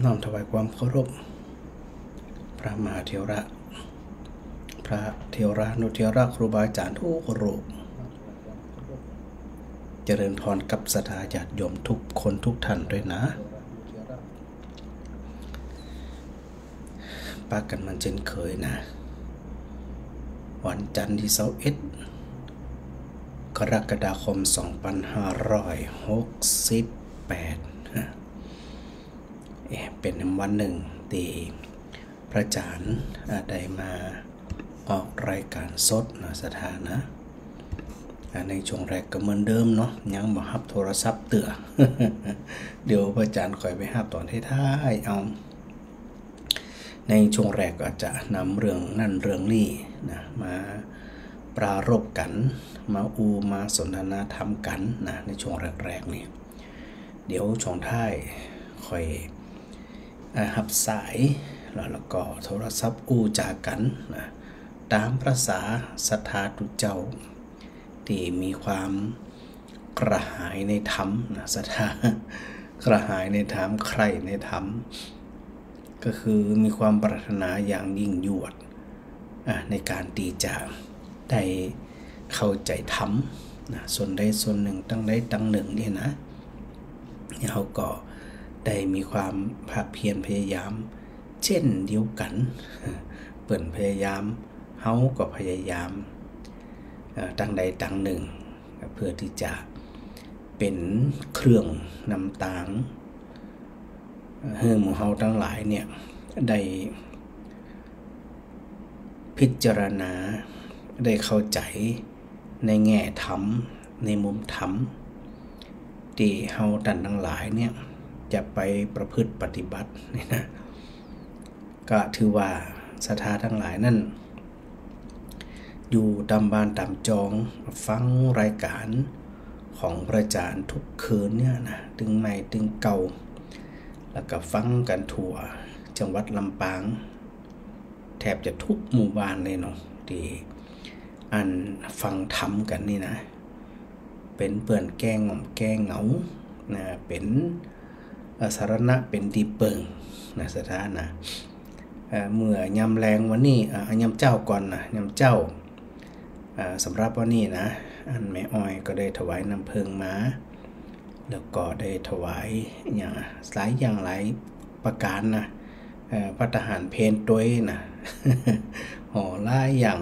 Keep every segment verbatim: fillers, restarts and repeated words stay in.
น้อมถวายความเคารพ พระมหาเถระ พระเถรานุเถระ ครูบาอาจ๋ารย์ทุกรูป เจริญพรกับศรัทธาญาติโยมทุกคนทุกท่านด้วยนะ ปะกั๋นเหมือนเช่นเคยนะ วันจันทร์ตี้ซาวเอ็ด กรกฎาคม สองปันห้าร้อยหกสิบแปด เอ๊ะ เป๋นวันนึ่งตี้พระอาจ๋ารย์ อ่า ได้มาออกรายก๋านสดนะ ศรัทธานะ อ่า ในช่วงแรกก็เหมือนเดิมเนาะ ยังบ่ฮับโทรศัพท์เตื้อ เดี๋ยวพระอาจ๋ารย์ค่อยไปฮับต๋อนท้ายๆ เอา ในช่วงแรกก็จะนำเรื่องนั้นเรื่องนี้นะ มาปรารภกั๋น มาอู้ มาสนทนาธรรมกั๋นนะ ในช่วงแรกๆ นี่ เดี๋ยวช่วงท้ายค่อย อ่า ฮับสาย แล้ว แล้วก็โทรศัพท์อู้จ๋ากั๋นนะ ต๋ามประสาศรัทธาตุ๊เจ้า ตี้มีความกระหายในธรรมนะ ศรัทธา กระหายในธรรม ใคร่ในธรรม ก็คือมีความปรารถนาอย่างยิ่งยวด อ่ะ ในก๋านตี้จะได้เข้าใจ๋ธรรมนะ ส่วนใดส่วนนึ่ง ตังใดตังนึ่งเนี่ยนะ เฮาก็ได้มีความภาคเพียรพยายามเจ้นเดียวกั๋น เปิ้นพยายาม เฮาก็พยายาม เอ่อ ตังใดตังนึ่ง เพื่อตี้จะเป๋นเครื่องนำตาง หื้อหมู่เฮาตังหลายเนี่ย ได้พิจารณา ได้เข้าใจ๋ในแง่ธรรม ในมุมธรรม ตี้เฮาต้านตังหลายเนี่ย จะไปประพฤติปฏิบัตินี่นะ ก็ถือว่าศรัทธาตังหลายนั้น อยู่ต๋ามบ้านต๋ามจอง ฟังรายก๋านของพระอาจ๋ารย์ทุกคืนเนี่ยนะ ตึงใหม่ตึงเก่า แล้วก็ฟังกั๋นทั่วจังหวัดลำปาง แทบจะทุกหมู่บ้านเลยเนาะ ตี้อันฟังธรรมกั๋นนี่นะ เป๋นเปื้อนแก้ง่อมแก้เหงานะ เป๋น เอ่อ สรณะ เป๋นตี้เปิ้งนะ ศรัทธานะ เอ่อ เมื่อยามแลงวันนี้ อ่า ยามเจ๊าก่อนนะ ยามเจ๊า อ่า สำหรับวันนี้นะ อันแม่อ้อยก็ได้ถวายน้ำเผิ้งมา แล้วก็ได้ถวายอย่างหลายอย่างหลายประก๋านนะ เอ่อ ภัตตาหารเพลตวยนะ ห่อหลายอย่าง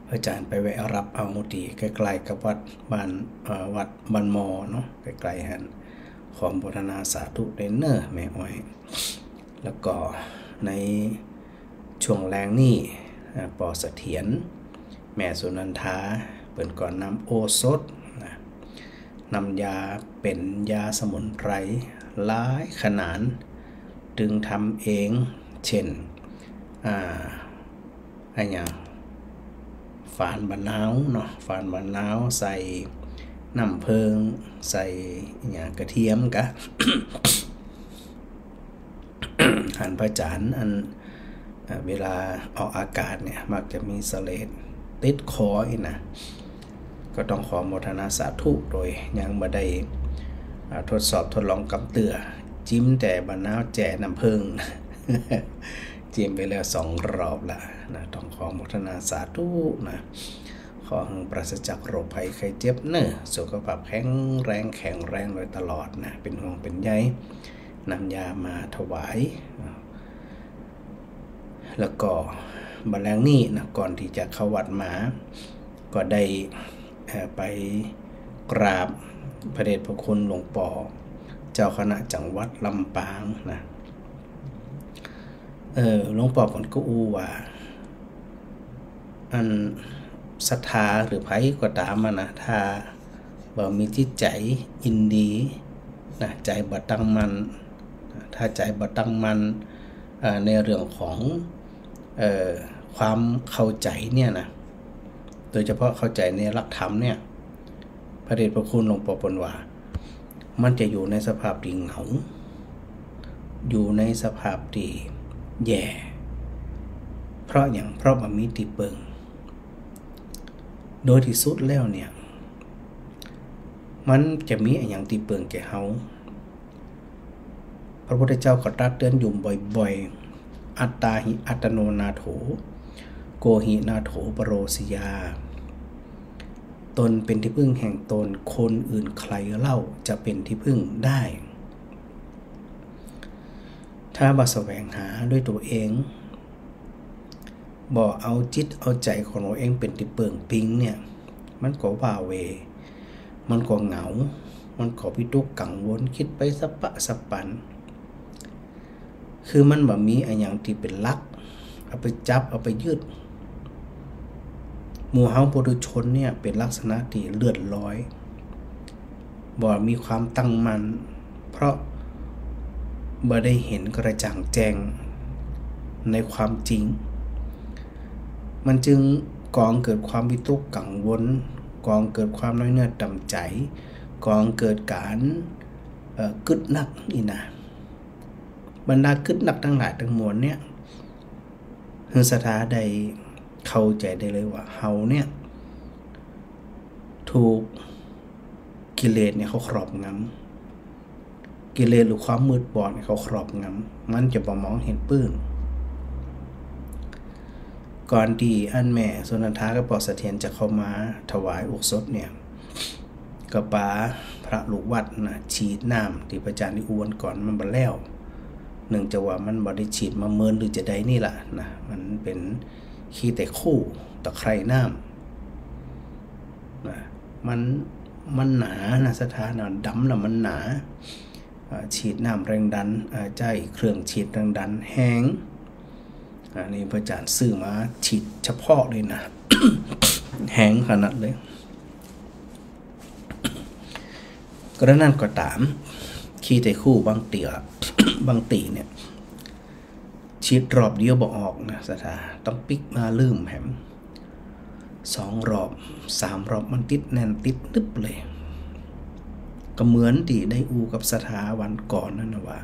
พระอาจ๋ารย์ไปแวะฮับเอาตี้ใก้ๆ กับวัดบ้าน เอ่อ วัดบ้านหม้อเนาะ ใก้ๆ หั้น ขออนุโมทนาสาธุเด้อเน่อแม่อ้อย แล้วก็ในช่วงแลงนี้ อ่า ปอเสถียร แม่สุนันทา เปิ้นก็นำโอสถนะ นำยาเป๋นยาสมุนไพรหลายขนาน ตึงทำเอง เช่น อ่า อะหยัง ฝานบะนาวเนาะ ฝานบะนาว ใส่น้ำเผิ้ง ใส่อะหยัง กระเทียมกะ หันพระอาจ๋ารย์อัน เอ่อ เวลาออกอากาศเนี่ย มักจะมีเสลดติดคออีกนะ ก็ต้องขออนุโมทนาสาธุ โดยยังบ่ได้ อ่า ทดสอบทดลองกำเตื้อ จิ้มแต่บะนาวแจ่น้ำเผิ้ง จิ้มไปแล้วสองรอบละนะ ต้องขออนุโมทนาสาธุนะ ขอหื้อปราศจากโรคภัยไข้เจ็บเน่อ สุขภาพแข็งแรง แข็งแรงโดยตลอดนะ เป๋นห่วงเป๋นใย นำยามาถวาย แล้วก็บ่าแลงนี้นะ ก่อนตี้จะเข้าวัดมา ก็ได้ เอ่อ ไปกราบพระเดชพระคุณหลวงป้อเจ้าคณะจังหวัดลำปางนะ เออ หลวงป้อเปิ้นก็อู้ว่า อันศรัทธาหรือใผก็ต๋ามอะนะ ถ้าบ่มีจิตใจ๋ยินดีนะ ใจ๋บ่ตั้งมั่น ถ้าใจ๋บ่ตั้งมั่น เอ่อ ในเรื่องของ เอ่อ ความเข้าใจ๋เนี่ยนะ โดยเฉพาะเข้าใจ๋ในหลักธรรมเนี่ย พระเดชพระคุณหลวงป้อเปิ้นว่า มันจะอยู่ในสภาพตี้เหงา อยู่ในสภาพตี้แย่ เพราะหยัง เพราะบ่มีตี้เปิ้ง โดยตี้สุดแล้วเนี่ย มันจะมีอะหยังตี้เปิ้งแก่เฮา พระพุทธเจ้าก็ตรัสเตือนอยู่บ่อยๆ อัตตาหิอัตตโนนาโถ โกหินาโถปโรสยา ตนเป็นที่พึ่งแห่งตน คนอื่นใครเล่าจะเป็นที่พึ่งได้ ถ้าบ่แสวงหาด้วยตัวเอง บ่เอาจิตเอาใจ๋ของตนเองเป๋นตี้เปิ่งพิงเนี่ย มันก็ว้าเหว่ มันก็เหงา มันก็วิตกกังวล กึ๊ดไปสะปะสะปัน คือมันบ่มีอะหยังตี้เป๋นหลัก เอาไปจับ เอาไปยึด หมู่เฮาปุถุชนเนี่ยเป๋นลักษณะตี้เลื่อนลอย บ่มีความตั้งมั่น เพราะบ่ได้หันกระจ่างแจ้งในความจริง มันจึงก่อเกิดความวิตกกังวล ก่อเกิดความน้อยเนื้อต่ำใจ๋ ก่อเกิดก๋าน เอ่อ กึ๊ดนักนี่นะ บรรดากึ๊ดนักตังหลายตังมวลเนี่ย หื้อศรัทธาได้เข้าใจ๋ได้เลยว่าเฮาเนี่ย ถูกกิเลสเนี่ยเขาครอบงำ กิเลสหรือความมืดบอดเนี่ยเขาครอบงำ มันจะบ่มองหันปื้น ก่อนตี้อันแม่สุนันทากับป้อเสถียรจะเข้ามาถวายอุโบสถเนี่ย ก็ปาพระลูกวัดนะ ฉีดน้ำตี้พระอาจารย์ได้อู้วันก่อนมันบ่แล้ว เนื่องจากว่ามันบ่ได้ฉีดมาเมินหรือจะใดนี่ล่ะนะ มันเป๋นขี้ไตรคู่ตะไคร่น้ำนะ มัน มันหนานะศรัทธานะ ดำแล้วมันหนา อ่า ฉีดน้ำแรงดัน อ่า ใจ๊เครื่องฉีดแรงดันแฮง อันนี้พระอาจารย์ซื้อมาฉีดเฉพาะเลยนะ แฮงขนาดเลย กระนั้นก็ต๋าม ขี้ไตรคู่บางตี้อะ บางตี้เนี่ย ฉีดรอบเดียวบ่ออกนะศรัทธา ต้องปิ๊กมาลืมแหม สองรอบ สามรอบ มันติดแน่นติดนึบเลย ก็เหมือนตี้ได้อู้กับศรัทธาวันก่อนนั่นนะว่า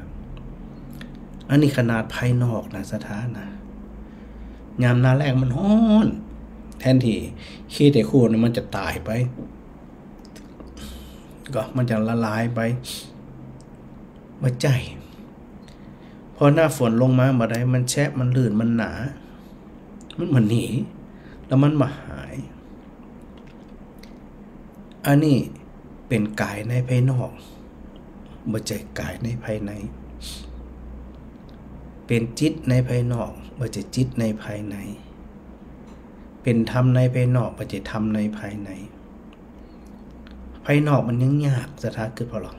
อันนี้ขนาดภายนอกนะศรัทธานะ ยามหน้าแล้งมันฮ้อน แทนตี้ขี้ไตรคู่เนี่ยมันจะต๋ายไป ก็มันจะละลายไป บ่ใจ้ พอหน้าฝนลงมาบ่าใด มันแฉะ มันลื่น มันหนา มันบ่หนี แล้วมันบ่หาย อันนี้เป๋นก๋ายในภายนอก บ่ใจ้ก๋ายในภายใน เป๋นจิตในภายนอก บ่ใจ้จิตในภายใน เป๋นธรรมในภายนอก บ่ใจ้ธรรมในภายใน ภายนอกมันยังยาก ศรัทธาคิดผ่อหรอ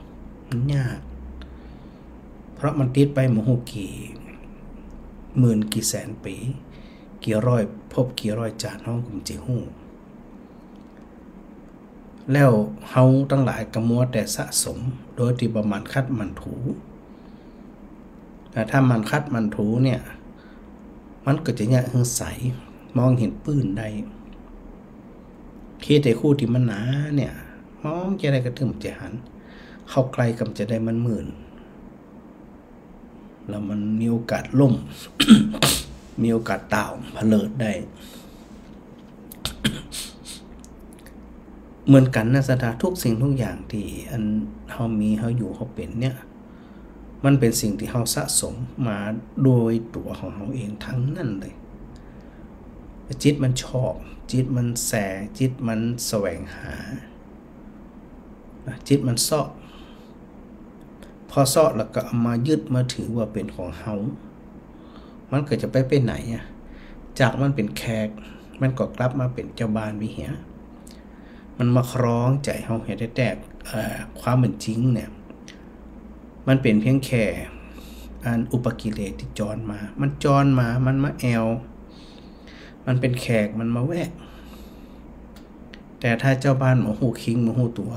มันยาก เพราะมันติดไปบ่ฮู้กี่หมื่นกี่แสนปี๋ กี่ร้อยภพกี่ร้อยจาติ เฮาก็บ่ใจ้ฮู้ แล้วเฮาตังหลายก็มัวแต่สะสม โดยตี้บ่หมั่นขัดหมั่นถู แต่ถ้าหมั่นขัดหมั่นถูเนี่ย มันก็จะเยียะหื้อใส มองหันปื้นได้ ขี้ไตรคู่ตี้มันหนาเนี่ย มองจะใดก็ตึงจะหัน เข้าใก้ก็จะใดมันมืด แล้วมันมีโอกาสล้ม มีโอกาสตาวเผลิดได้ เหมือนกั๋นนะศรัทธา ทุกสิ่งทุกอย่างตี้อันเฮามี เฮาอยู่ เฮาเป๋นเนี่ย มันเป๋นสิ่งตี้เฮาสะสมมาโดยตั๋วของเฮาเองตังนั้นเลย จิตมันชอบ จิตมันแส จิตมันแสวงหา นะ จิตมันเซาะ พอเซาะแล้วก็เอามายึดมาถือว่าเป๋นของเฮา มันก็จะไป ไปไหนอะ จากมันเป๋นแขก มันก็กลับมาเป๋นเจ้าบ้านวิหาร มันมาครองใจ๋เฮาแฮะ แต่ เอ่อ ความเป๋นจริงเนี่ย มันเป๋นเพียงแค่อันอุปกิเลสตี้จรมา มันจรมา มันมาแอ่ว มันเป๋นแขก มันมาแวะ แต่ถ้าเจ้าบ้านบ่ฮู้คิง บ่ฮู้ตั๋ว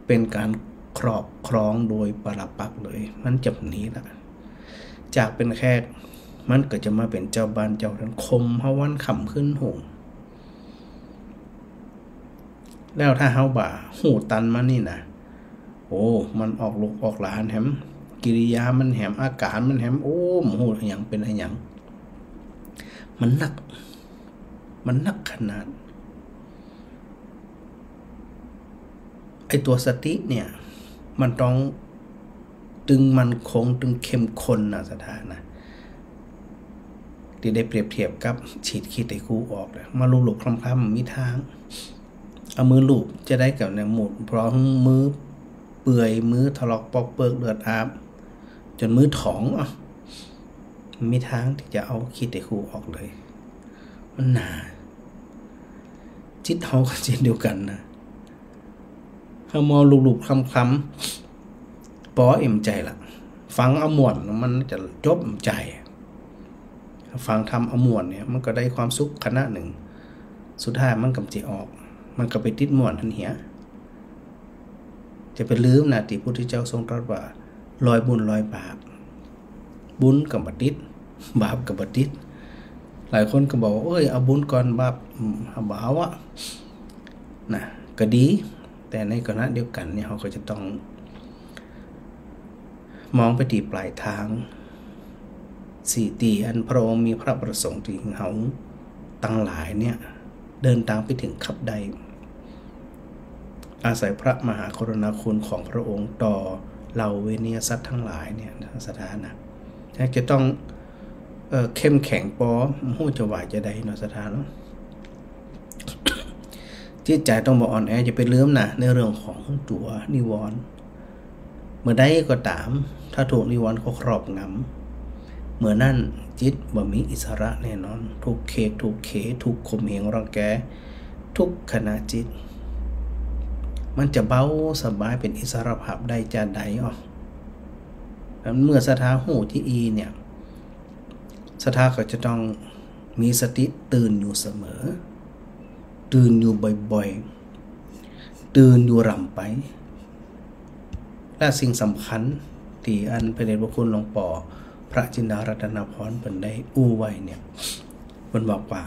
เป๋นก๋านครอบครองโดยปรปักษ์เลย มันจะบ่หนีละ จากเป๋นแขก มันก็จะมาเป๋นเจ้าบ้านเจ้าเรือน ข่มเฮาวันค่ำคืนฮุ่ง แล้วถ้าเฮาบ่ฮู้ตันมันนี่นะ โอ้ มันออกลูกออกหลานแหม กิริยามันแหม อาก๋านมันแหม โอ้ บ่ฮู้อะหยังเป๋นอะหยัง มันนัก มันนักขนาด ไอ้ตั๋วสติเนี่ย มันต้อง ตึงมั่นคง ตึงเข้มข้นนะ ศรัทธานะ ตี้ได้เปรียบเทียบกับฉีดขี้ไตรคูออกนะ มาลูบๆ คลำๆ บ่มีตาง เอามือลูบจะได้กับเนี่ย หมด เพราะมือเปื่อย มือถลอกปอกเปิก เลือดอาบ จ๋นมือถอง อ่ะ บ่มีตางตี้จะเอาขี้ไตรคูออกเลย มันหนา จิตเฮาก็เจ้นเดียวกั๋นนะ เฮามัวลูบๆ คลำๆ ปอเอ็มใจ๋ละ ฟังเอาม่วน มันจะจบใจ๋ ฟังธรรมเอาม่วนเนี่ย มันก็ได้ความสุขขณะนึ่ง สุดท้ายมันก็บ่ออก มันก็ไปติดม่วนหั้นเหีย จะไปลืมนะ ตี้พุทธเจ้าทรงตรัสว่า รอยบุญรอยบาป บุญก็บ่ติด บาปก็บ่ติด หลายคนก็บอกว่า เอ้ย เอาบุญก่อน บาป อืม บ่เอาอะ นะ ก็ดี แต่ในขณะเดียวกั๋นเนี่ย เฮาก็จะต้องมองไปตี้ป๋ายตาง ตี้ตี้อันพระองค์มีพระประสงค์ตี้เฮาตังหลายเนี่ย เดินตางไปเถิงคับได้ อาศัยพระมหากรุณาคุณของพระองค์ต่อเหล่าเวเนียสัตว์ตังหลายเนี่ยนะ ศรัทธานะ จะต้อง เอ่อ เข้มแข็งปอ ฮู้จะว่าจะใดเนาะ ศรัทธาเนาะ จิตใจ๋ต้องบ่อ่อนแอ จะไปลืมนะ ในเรื่องของตั๋วนิวรณ์ เมื่อใดก็ต๋าม ถ้าถูกนิวรณ์เขาครอบงำ เมื่อนั้นจิตบ่มีอิสระแน่นอน ถูกเขก ถูกเข ถูกข่มเหงรังแก ทุกขณะจิต มันจะเบาสบาย เป๋นอิสรภาพได้จาใดอ่ะ เมื่อศรัทธาฮู้ตี้อี้เนี่ย ศรัทธาก็จะต้องมีสติตื่นอยู่เสมอ ตื่นอยู่บ่อยๆ ตื่นอยู่ร่ำไป และสิ่งสำคัญตี้อันพระเดชพระคุณหลวงป้อพระจินดารัตนพรเปิ้นได้อู้ไว้เนี่ย เปิ้นบอกว่า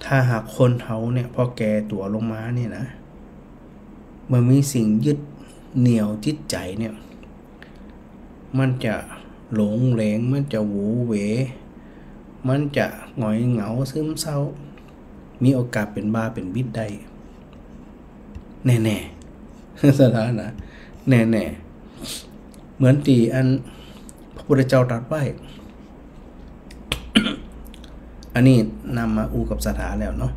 ถ้าหากคนเฮาเนี่ย พอแก่ตั๋วลงมาเนี่ยนะ เมื่อมีสิ่งยึดเหนี่ยวจิตใจ๋เนี่ย มันจะหลงเหลง มันจะหวือเหว มันจะหงอยเหงา ซึมเศร้า มีโอกาสเป๋นบ้าเป๋นบิดได้ แน่ๆ ศรัทธานะ แน่ๆ เหมือนตี้อันพระพุทธเจ้าตรัสไว้ อันนี้นำมาอู้กับศรัทธาแล้วเนาะ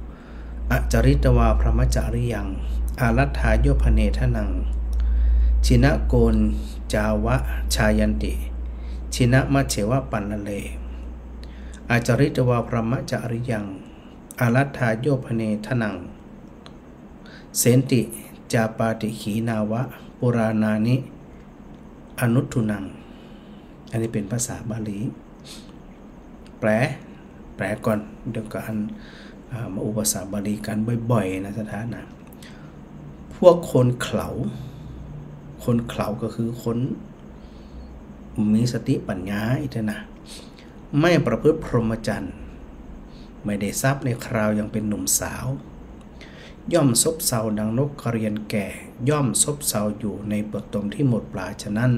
Acaritvā brahmacariyaṃ, āladdhāyobhaneṭṭhanaṃ, chinnakoṇḍāva jāyanti, chinnamajjhevapaṇṇare. Acaritvā brahmacariyaṃ, āladdhāyobhaneṭṭhanaṃ, senticcāpādi khīṇāva purāṇāni anutthunaṃ. อันนี้เป๋นภาษาบาลี แปล แปลก่อน เดี๋ยวก็อัน อ่า มาอู้ภาษาบาลีกั๋นบ่อยๆ นะ ศรัทธานะ พวกคนเขลา คนเขลาก็คือคนบ่มีสติปัญญาอี้เต๊อะนะ ไม่ประพฤติพรหมจรรย์ ไม่ได้ทรัพย์ในคราวยังเป็นหนุ่มสาว ย่อมซบเซาดังนกกระเรียนแก่ ย่อมซบเซาอยู่ในเปลือกตมที่หมดปลาฉะนั้น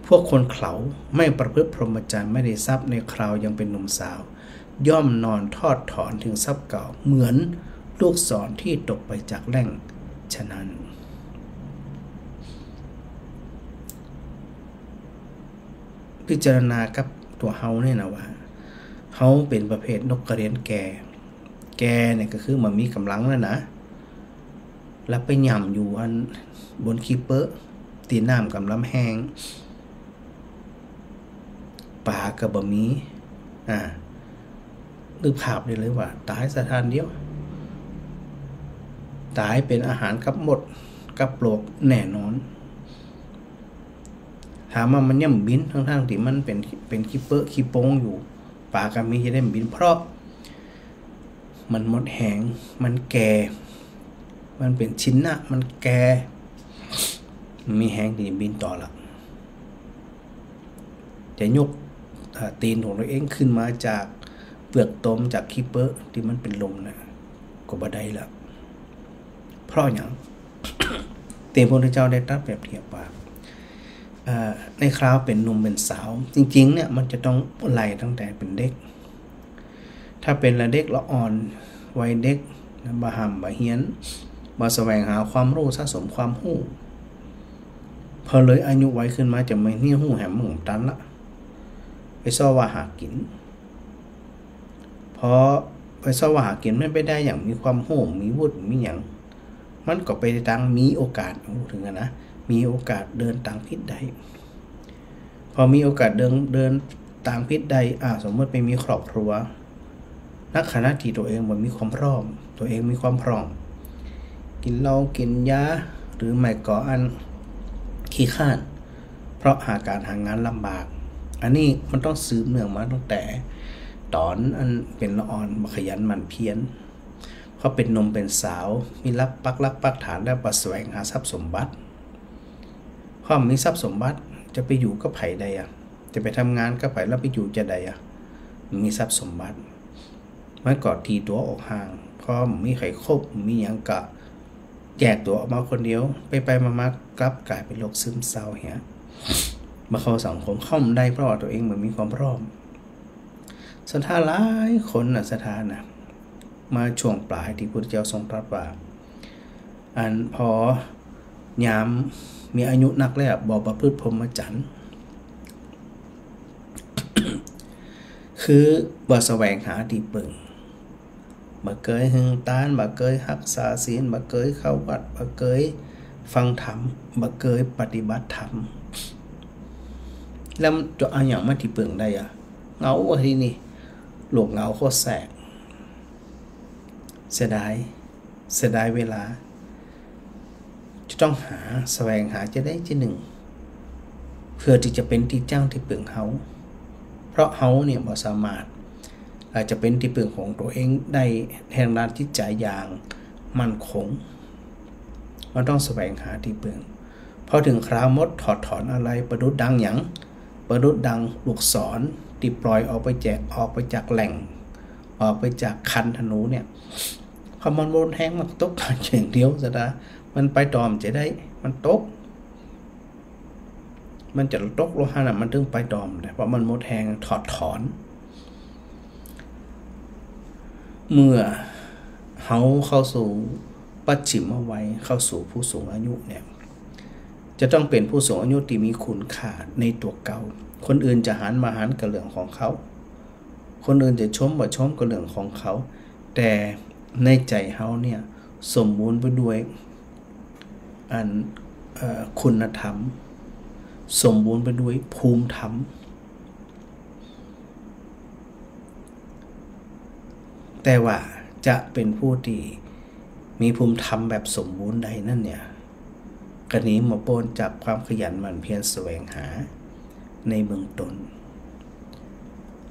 พวกคนเขลา ไม่ประพฤติพรหมจรรย์ ไม่ได้ทรัพย์ในคราวยังเป็นหนุ่มสาว ย่อมนอนทอดถอนถึงทรัพย์เก่า เหมือนลูกศรที่ตกไปจากแหล่งฉะนั้น พิจารณากับตั๋วเฮาเนี่ยนะว่า เฮาเป๋นประเภทนกกระเรียนแก่ แก่เนี่ยก็คือบ่มีก๋ำลังแล้วนะ แล้วไปหย่ำอยู่อันบนขี้เป๊อะ ตี้น้ำก่ำลังแห้ง ป๋าก็บ่มี อ่า นึกภาพได้เลยว่า ต๋ายสะท้านเดียว ต๋ายเป๋นอาหารกับมด กับปลวกแน่นอน ถามว่ามันยังบิน ทั้งๆ ตี้มันเป๋น เป๋นขี้เป๊อะขี้โป๊งอยู่ ป๋าก็มีจะได้บิน เพราะมันหมดแหง มันแก่ มันเป๋นชินนะ มันแก่ บ่มีแหงตี้จะบินต่อละ จะยก อ่า ตี๋นของตั๋วเองขึ้นมาจากเปลือกตม จากขี้เป๊อะตี้มันเป๋นลมนะ ก็บ่ได้ละ เพราะหยัง ตี้พระพุทธเจ้าได้ตรัสเปรียบเทียบว่า เอ่อ ในคราวเป๋นหนุ่มเป๋นสาว จริงๆ เนี่ย มันจะต้องไล่ตั้งแต่เป๋นเด็ก ถ้าเป๋นละเด็กละอ่อน วัยเด็กนะ บ่ฮ่ำบ่เฮียน บ่แสวงหาความฮู้ สะสมความฮู้ พอเลยอายุวัยขึ้นมาจะมีเฮี้ยหู้แหมมันตันละ ไปเซาะว่าหากิ๋น พอไปเซาะว่าหากิ๋นมันไปได้อย่างมีความฮู้ มีวุฒิ มีหยัง มันก็ไปตางมีโอกาส พูดถึงอะนะ มีโอกาสเดินตางผิดได้ พอมีโอกาสเดิน เดินตางผิดได้ อ่า สมมุติไปมีครอบครัว ณ ขณะตี้ตั๋วเองบ่มีความพร้อม ตั๋วเองมีความพร่อง กิ๋นเหล้ากิ๋นยา หรือไม่ก็อันขี้คร้าน เพราะหาก๋านหางานลำบาก อันนี้มันต้องสืบเนื่องมาตั้งแต่ต๋อนอันเป๋นละอ่อน บ่ขยันหมั่นเพียร พอเป๋นหนุ่มเป๋นสาว มีหลักปักหลักปักฐานแล้ว บ่แสวงหาทรัพย์สมบัติ พอบ่มีทรัพย์สมบัติ จะไปอยู่กับใผได้อะ จะไปทำงานกับใผ แล้วไปอยู่จะใดอะ บ่มีทรัพย์สมบัติ มันก็ตีตั๋วออกห่าง พอบ่มีใผคบ บ่มีหยังก็แยกตั๋วออกมาคนเดียว ไปๆ มาๆ กลับก๋ายเป๋นโรคซึมเศร้าเหีย บ่เข้าสังคม เข้าบ่ได้ เพราะว่าตั๋วเองบ่มีความพร้อม ศรัทธาหลายคนน่ะ ศรัทธาน่ะ มาช่วงป๋ายตี้พุทธเจ้าทรงตรัสว่า อันพอยามมีอายุนักแล้ว บ่ประพฤติพรหมจรรย์ คือบ่แสวงหาตี้เปิ้ง บ่เกยหื้อตาน บ่เกยฮักษาศีล บ่เกยเข้าวัด บ่เกยฟังธรรม บ่เกยปฏิบัติธรรม แล้วจะเอาหยังมาตี้เปิ้งได้อะ เหงาอะทีนี้ โลกเหงาโคตรแสก เสียดาย เสียดายเวลา จะต้องหา แสวงหาจะใดจะนึ่ง เพื่อตี้จะเป๋นตี้จั้งตี้เปิ้งเฮา เพราะเฮาเนี่ยบ่สามารถ อาจจะเป๋นตี้เปิ้งของตั๋วเองได้แห่งด้านจิตใจ๋อย่างมั่นคง มันต้องแสวงหาตี้เปิ้ง พอเถิงคราวหมดถอดถอนอาลัย ประดุจดังหยัง ประดุจดังลูกศรตี้ปล่อยออกไปแจก ออกไปจากแหล่ง ออกไปจากคันธนูเนี่ย พอมันหมดแฮงมันตกอย่างเดียว ศรัทธา มันไปต่อบ่จะได้ มันตก มันจะตกลงหั้นน่ะ มันเถิงไปต่อบ่ได้ เพราะมันหมดแฮงถอดถอน เมื่อเฮาเข้าสู่ปัจฉิมวัย เข้าสู่ผู้สูงอายุเนี่ย จะต้องเป๋นผู้สูงอายุตี้มีคุณค่าในตั๋วเก่า คนอื่นจะหันบ่หันก็เรื่องของเขา คนอื่นจะชมบ่ชมก็เรื่องของเขา แต่ในใจ๋เฮาเนี่ยสมบูรณ์ไปด้วยอัน เอ่อ คุณธรรม สมบูรณ์ไปด้วยภูมิธรรม แต่ว่าจะเป๋นผู้ตี้มีภูมิธรรมแบบสมบูรณ์ได้นั้นเนี่ย ก็หนีบ่ป๊นจากความขยันหมั่นเพียรแสวงหาในเบื้องต้น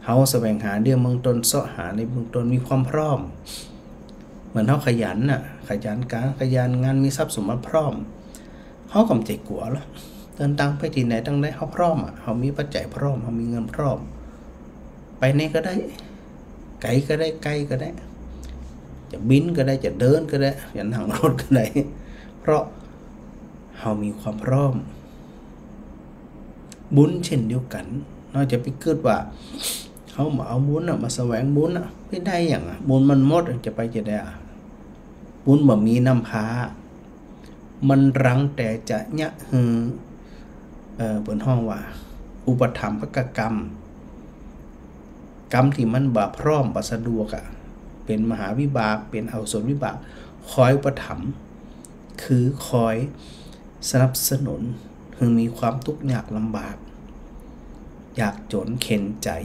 เฮาแสวงหาเรื่องเบื้องต้น เซาะหาในเบื้องต้น มีความพร้อม เหมือนเฮาขยันน่ะ ขยันก๋าน ขยันงาน มีทรัพย์สมบัติพร้อม เฮาก็บ่ใจ้กั๋วละ เดินตางไปตี้ไหนตางใด เฮาพร้อมอะ เฮามีปัจจัยพร้อม เฮามีเงินพร้อม ไปไหนก็ได้ ไก๋ก็ได้ ใก้ก็ได้ จะบินก็ได้ จะเดินก็ได้ จะนั่งรถก็ได้ เพราะเฮามีความพร้อม บุญเช่นเดียวกั๋น เฮาจะไปกึ๊ดว่า เฮาบ่เอาบุญน่ะ บ่แสวงบุญน่ะ บ่ได้หยังอะ บุญมันหมด จะไปจะใดอะ บุญบ่มีนำพา มันรังแต่จะเยียะหื้อ เอ่อ เปิ้นฮ้องว่า อุปถัมภกกรรม กรรมตี้มันบ่พร้อม บ่สะดวกอะ เป๋นมหาวิบาก เป๋นอกุศลวิบาก คอยอุปถัมภ์ คือคอยสนับสนุน หื้อมีความตุ๊กข์ยากลำบาก ยากจ๋นเข็ญใจ๋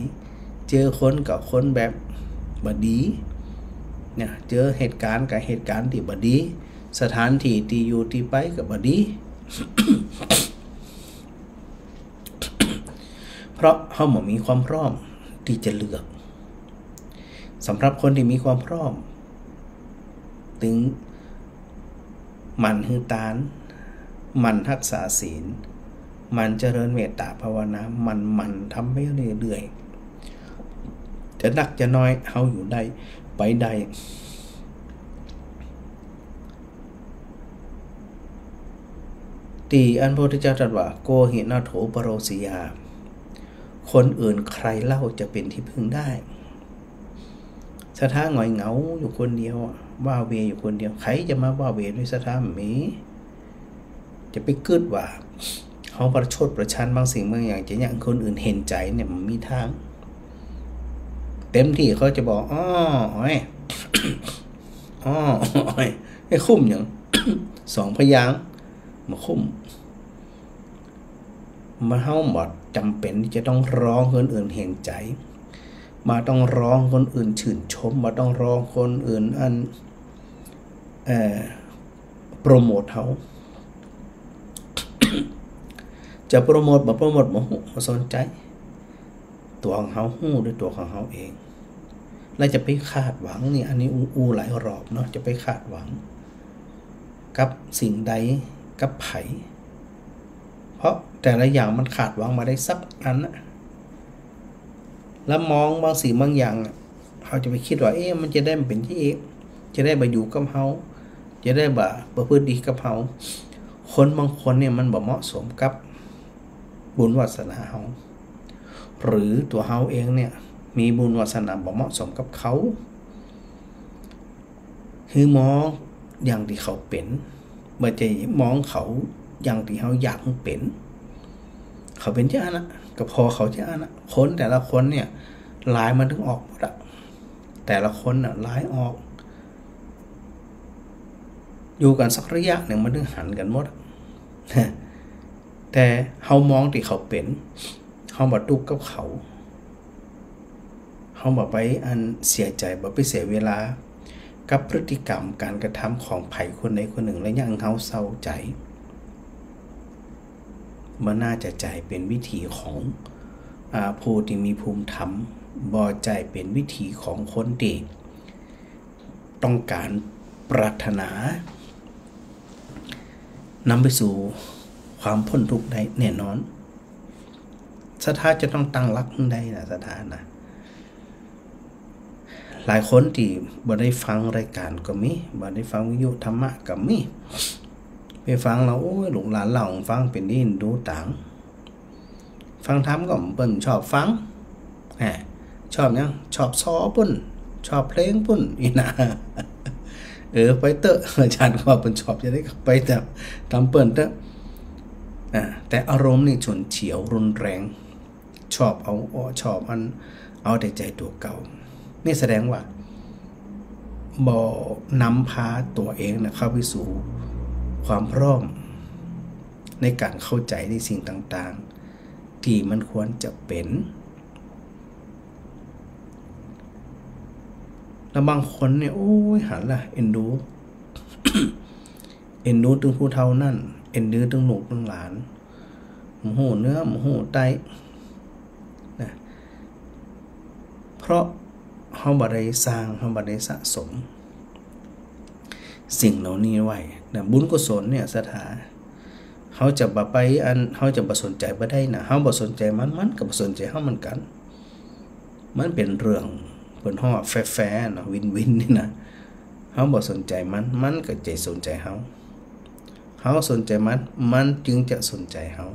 เจอคนก็คนแบบบ่ดี เนี่ย เจอเหตุก๋ารณ์ก็เหตุก๋ารณ์ตี้บ่ดี สถานตี้ตี้อยู่ตี้ไปก็บ่ดี เพราะเฮาบ่มีความพร้อมตี้จะเลือก สำหรับคนตี้มีความพร้อม ตึงหมั่นหื้อตาน หมั่นฮักษาศีล หมั่นเจริญเมตตาภาวนา หมั่น หมั่นทำไปเรื่อยๆ จะนักจะน้อย เฮาอยู่ได้ ไปได้ ตี้อันพระพุทธเจ้าตรัสว่า โกหิ ณัฏโฐ ปโร สียา คนอื่นใครเล่าจะเป๋นตี้พึ่งได้ ศรัทธาหงอยเหงาอยู่คนเดียวอะ ว้าเหว่อยู่คนเดียว ใผจะมาว้าเหว่ด้วย ศรัทธาบ่มี จะไปกึ๊ดว่า เฮาประชดประชันบางสิ่งบางอย่าง จะเยียะหื้อคนอื่นเห็นใจ๋เนี่ย บ่มีตาง เต็มตี้เขาจะบอก อ้อ อ้อย อ้อ อ้อย ไอ้คุ้มหยัง สองพยางค์ บ่คุ้ม บ่ เฮาบ่จ๋ำเป๋นตี้จะต้องฮ้องหื้อคนอื่นเห็นใจ๋ บ่ต้องฮ้องหื้อคนอื่นจื่นชม บ่ต้องฮ้องหื้อคนอื่นอัน เอ่อ โปรโมทเฮา จะโปรโมทบ่โปรโมทบ่ฮู้ บ่สนใจ๋ ตั๋วของเฮาฮู้ด้วยตั๋วของเฮาเอง แล้วจะไปคาดหวังนี่ อันนี้อู้ อู้หลายรอบเนาะ จะไปคาดหวังกับสิ่งใด กับใผ เพราะแต่ละอย่างมันคาดหวังบ่ได้สักอันนะ แล้วมองบางสิ่งบางอย่างอะ เฮาจะไปกึ๊ดว่า เอ๊ะ มันจะได้บ่เป๋นตี้ จะได้บ่อยู่กับเฮา จะได้บ่ประพฤติดีกับเฮา คนบางคนเนี่ยมันบ่เหมาะสมกับบุญวาสนาเฮา หรือตั๋วเฮาเองเนี่ยมีบุญวาสนาบ่เหมาะสมกับเขา หื้อมองอย่างตี้เขาเป๋น บ่ใจ้มองเขาอย่างตี้เฮาอยากหื้อเป๋น เขาเป๋นจะอั้นนะ ก็ผ่อเขาจะอั้นนะ คนแต่ละคนเนี่ย ลายมันตึงออกหมดอะ แต่ละคนน่ะ ลายออก อยู่กั๋นสักระยะนึ่งมันตึงหันกั๋นหมดอะ แต่เฮามองตี้เขาเป๋น เฮาบ่ตุ๊กข์กับเขา เฮาบ่ไปอันเสียใจ๋ บ่ไปเสียเวลากับพฤติกรรมก๋านกระทำของใผคนใดคนนึ่ง แล้วเยียะหื้อเฮาเศร้าใจ๋ บ่น่าจะใจ้เป๋นวิถีของ อ่า ผู้ตี้มีภูมิธรรม บ่ใจ้เป๋นวิถีของคนตี้ต้องก๋านปรารถนา นำไปสู่ความป๊นทุกข์ได้แน่นอน ศรัทธาจะต้องตั้งหลักหื้อได้นะ ศรัทธานะ หลายคนตี้บ่ได้ฟังรายก๋านก็มี บ่ได้ฟังวิทยุธรรมะก็มี ไปฟังแล้ว โอ้ย ลูกหลานเล่าหื้อฟังเป๋นตี้ดูตาง ฟังธรรมก็เปิ้นชอบฟัง แหม ชอบหยัง ชอบซอปุ้น ชอบเพลงปุ้น อี้นะ เออ ไปเต๊อะ อาจ๋ารย์ก็ว่าเปิ้นชอบจะได้ก็ไปต๋าม ต๋ามเปิ้นเต๊อะ อ่า แต่อารมณ์นี่ฉุนเฉียวรุนแรง ชอบเอาอ้อ ชอบอัน เอาแต่ใจ๋ตั๋วเก่า นี่แสดงว่าบ่นำพาตั๋วเองนะ เข้าไปสู่ความพร้อมในก๋านเข้าใจ๋ในสิ่งต่างๆ ตี้มันควรจะเป๋น แล้วบางคนเนี่ย โอ้ย หันละ เอ็นดู เอ็นดูตึงผู้เฒ่านั้น เอ็นดูตึงลูกตึงหลาน บ่ฮู้เหนือ บ่ฮู้ใต้ นะ เพราะเฮาบ่ได้สร้าง เฮาบ่ได้สะสมสิ่งเหล่านี้ไว้นะ บุญกุศลเนี่ย ศรัทธา เฮาจะบ่ไปอัน เฮาจะบ่สนใจ๋บ่ได้นะ เฮาบ่สนใจ๋มัน มันก็บ่สนใจ๋เฮาเหมือนกั๋น มันเป๋นเรื่อง เปิ้นฮ้องแฟร์ๆ เนาะ วินวินนี่นะ เฮาบ่สนใจ๋มัน มันก็จะสนใจ๋เฮา เฮาสนใจ๋มัน มันจึงจะสนใจ๋เฮา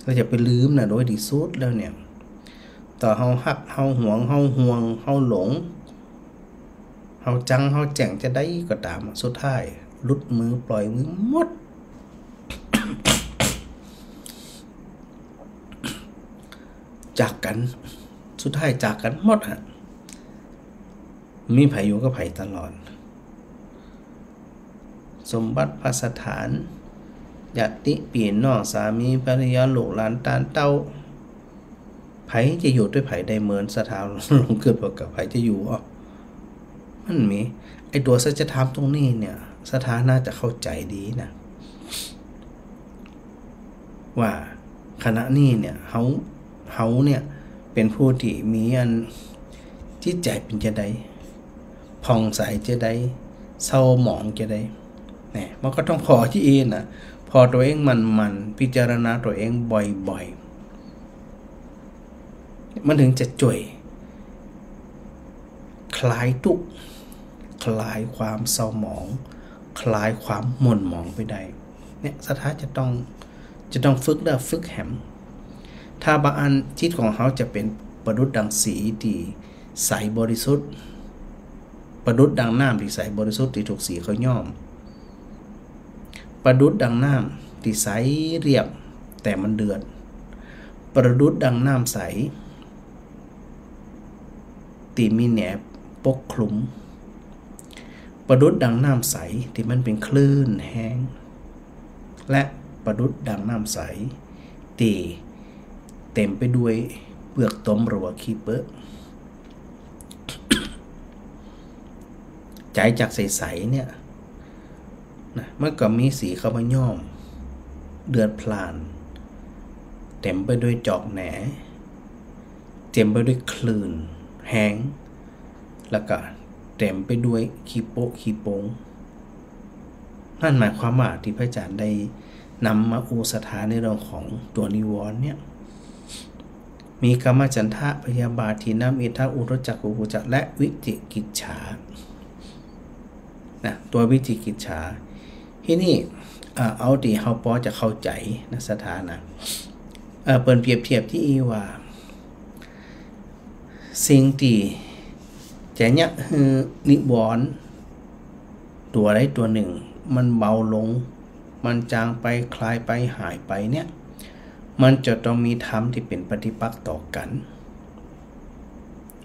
แล้วจะไปลืมนะ โดยตี้สุดแล้วเนี่ย ต่อเฮาฮัก เฮาหวง เฮาห่วง เฮาหลง เฮาจัง เฮาแจ้งจะใดก็ต๋ามอะ สุดท้ายหลุดมือปล่อยมือหมด จากกั๋น สุดท้ายจากกั๋นหมดอะ มีใผอยู่กับใผตลอด สมบัติภัสถาน ญาติปี้น้อง สามีภรรยา ลูกหลานต้านเต้า ใผจะอยู่ตวยใผได้เหมือนศรัทธา ลองกึ๊ดเบิ่งก่อ ใผจะอยู่อ่ะ มันมี ไอ้ตั๋วสัจธรรมตรงนี้เนี่ย ศรัทธาน่าจะเข้าใจ๋ดีนะ ว่าขณะนี้เนี่ย เฮา เฮาเนี่ย เป๋นผู้ตี้มีอัน จิตใจ๋เป๋นจะใด ผ่องใสจะใด เศร้าหมองจะใด เนี่ย มันก็ต้องผ่อตี้เองนะ ผ่อตั๋วเองหมั่นๆ พิจารณาตั๋วเองบ่อยๆ มันถึงจะจ้วยคลายตุ๊กข์ คลายความเศร้าหมอง คลายความหม่นหมองไปได้ เนี่ย ศรัทธาจะต้อง จะต้องฝึกเด้อ ฝึกแหม ถ้าบ่อั้นจิตของเฮาจะเป๋นประดุจดังสีตี้ใสบริสุทธิ์ ประดุจดังน้ำตี้ใสบริสุทธิ์ตี้ถูกสีเขาย้อม ประดุจดังน้ ตี้ใสเรียบ แต่มันเดือด ประดุจดังน้ำใส ตี้มีแหนปกคลุม ประดุจดังน้ำใสตี้มันเป๋นคลื่นแฮง และประดุจดังน้ำใสตี้เต๋มไปด้วยเปลือกตมหรือว่าขี้เปื้อะ ใจ๋จากใสๆ เนี่ย นะ มันก็มีสีเข้ามาย้อม เดือดพล่าน เต๋มไปด้วยจอกแหน เต๋มไปด้วยคลื่นแฮง แล้วก็เต๋มไปด้วยขี้โป๊ะขี้โป๊ง นั่นหมายความว่าตี้พระอาจ๋ารย์ได้นำมาอู้ศรัทธาในเรื่องของตั๋วนิวรณ์เนี่ย มีกามฉันทะ พยาบาท ถีนมิทธะ อุทธัจจะ กุกุจจะ และวิจิกิจฉา นะ ตั๋ววิจิกิจฉา ตี้นี่ อ่า เอาตี้เฮาปอจะเข้าใจ๋นะ ศรัทธานะ เอ่อ เปิ้นเปรียบเทียบตี้อี้ว่า สิ่งตี้จะเยียะหื้อนิวรณ์ตั๋วใดตั๋วนึ่งมันเบาลง มันจางไป คลายไป หายไปเนี่ย มันจะต้องมีธรรมตี้เป๋นปฏิปักษ์ต่อกั๋น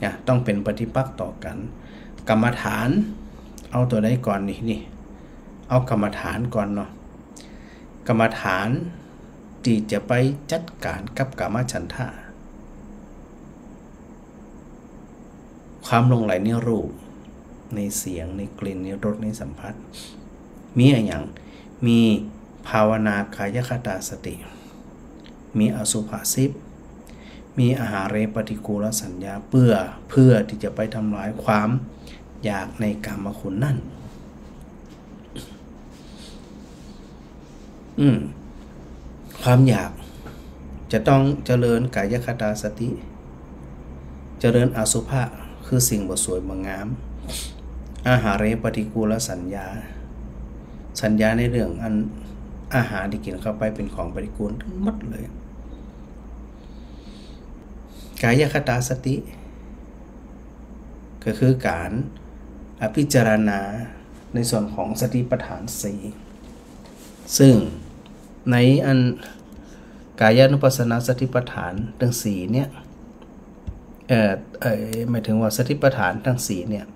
นะ ต้องเป๋นปฏิปักษ์ต่อกั๋น กรรมฐาน เอาตั๋วใดก่อนนี่ นี่ เอากรรมฐานก่อนเนาะ กรรมฐานตี้จะไปจัดก๋านกับกามฉันทะ ความหลงใหลในรูป ในเสียง ในกลิ่น ในรส ในสัมผัส มีอะหยัง มีภาวนากายคตาสติ มีอสุภะสิบ มีอาหาเรปฏิกูลสัญญา เปื้อ เพื่อตี้จะไปทำลายความอยากในกามคุณนั่น อืม ความอยาก จะต้องเจริญกายคตาสติ เจริญอสุภะ คือสิ่งบ่สวยบ่งาม อาหาเรปฏิกูลสัญญา สัญญาในเรื่องอันอาหารตี้กิ๋นเข้าไปเป๋นของปฏิกูลตึงหมดเลย กายคตาสติ ก็คือก๋าน อ่า พิจารณาในส่วนของสติปัฏฐานสี่ ซึ่งในอันกายานุปัสสนาสติปัฏฐานตึงสี่เนี่ย เอ่อ เอ่อ หมายถึงว่าสติปัฏฐานตึงสี่เนี่ย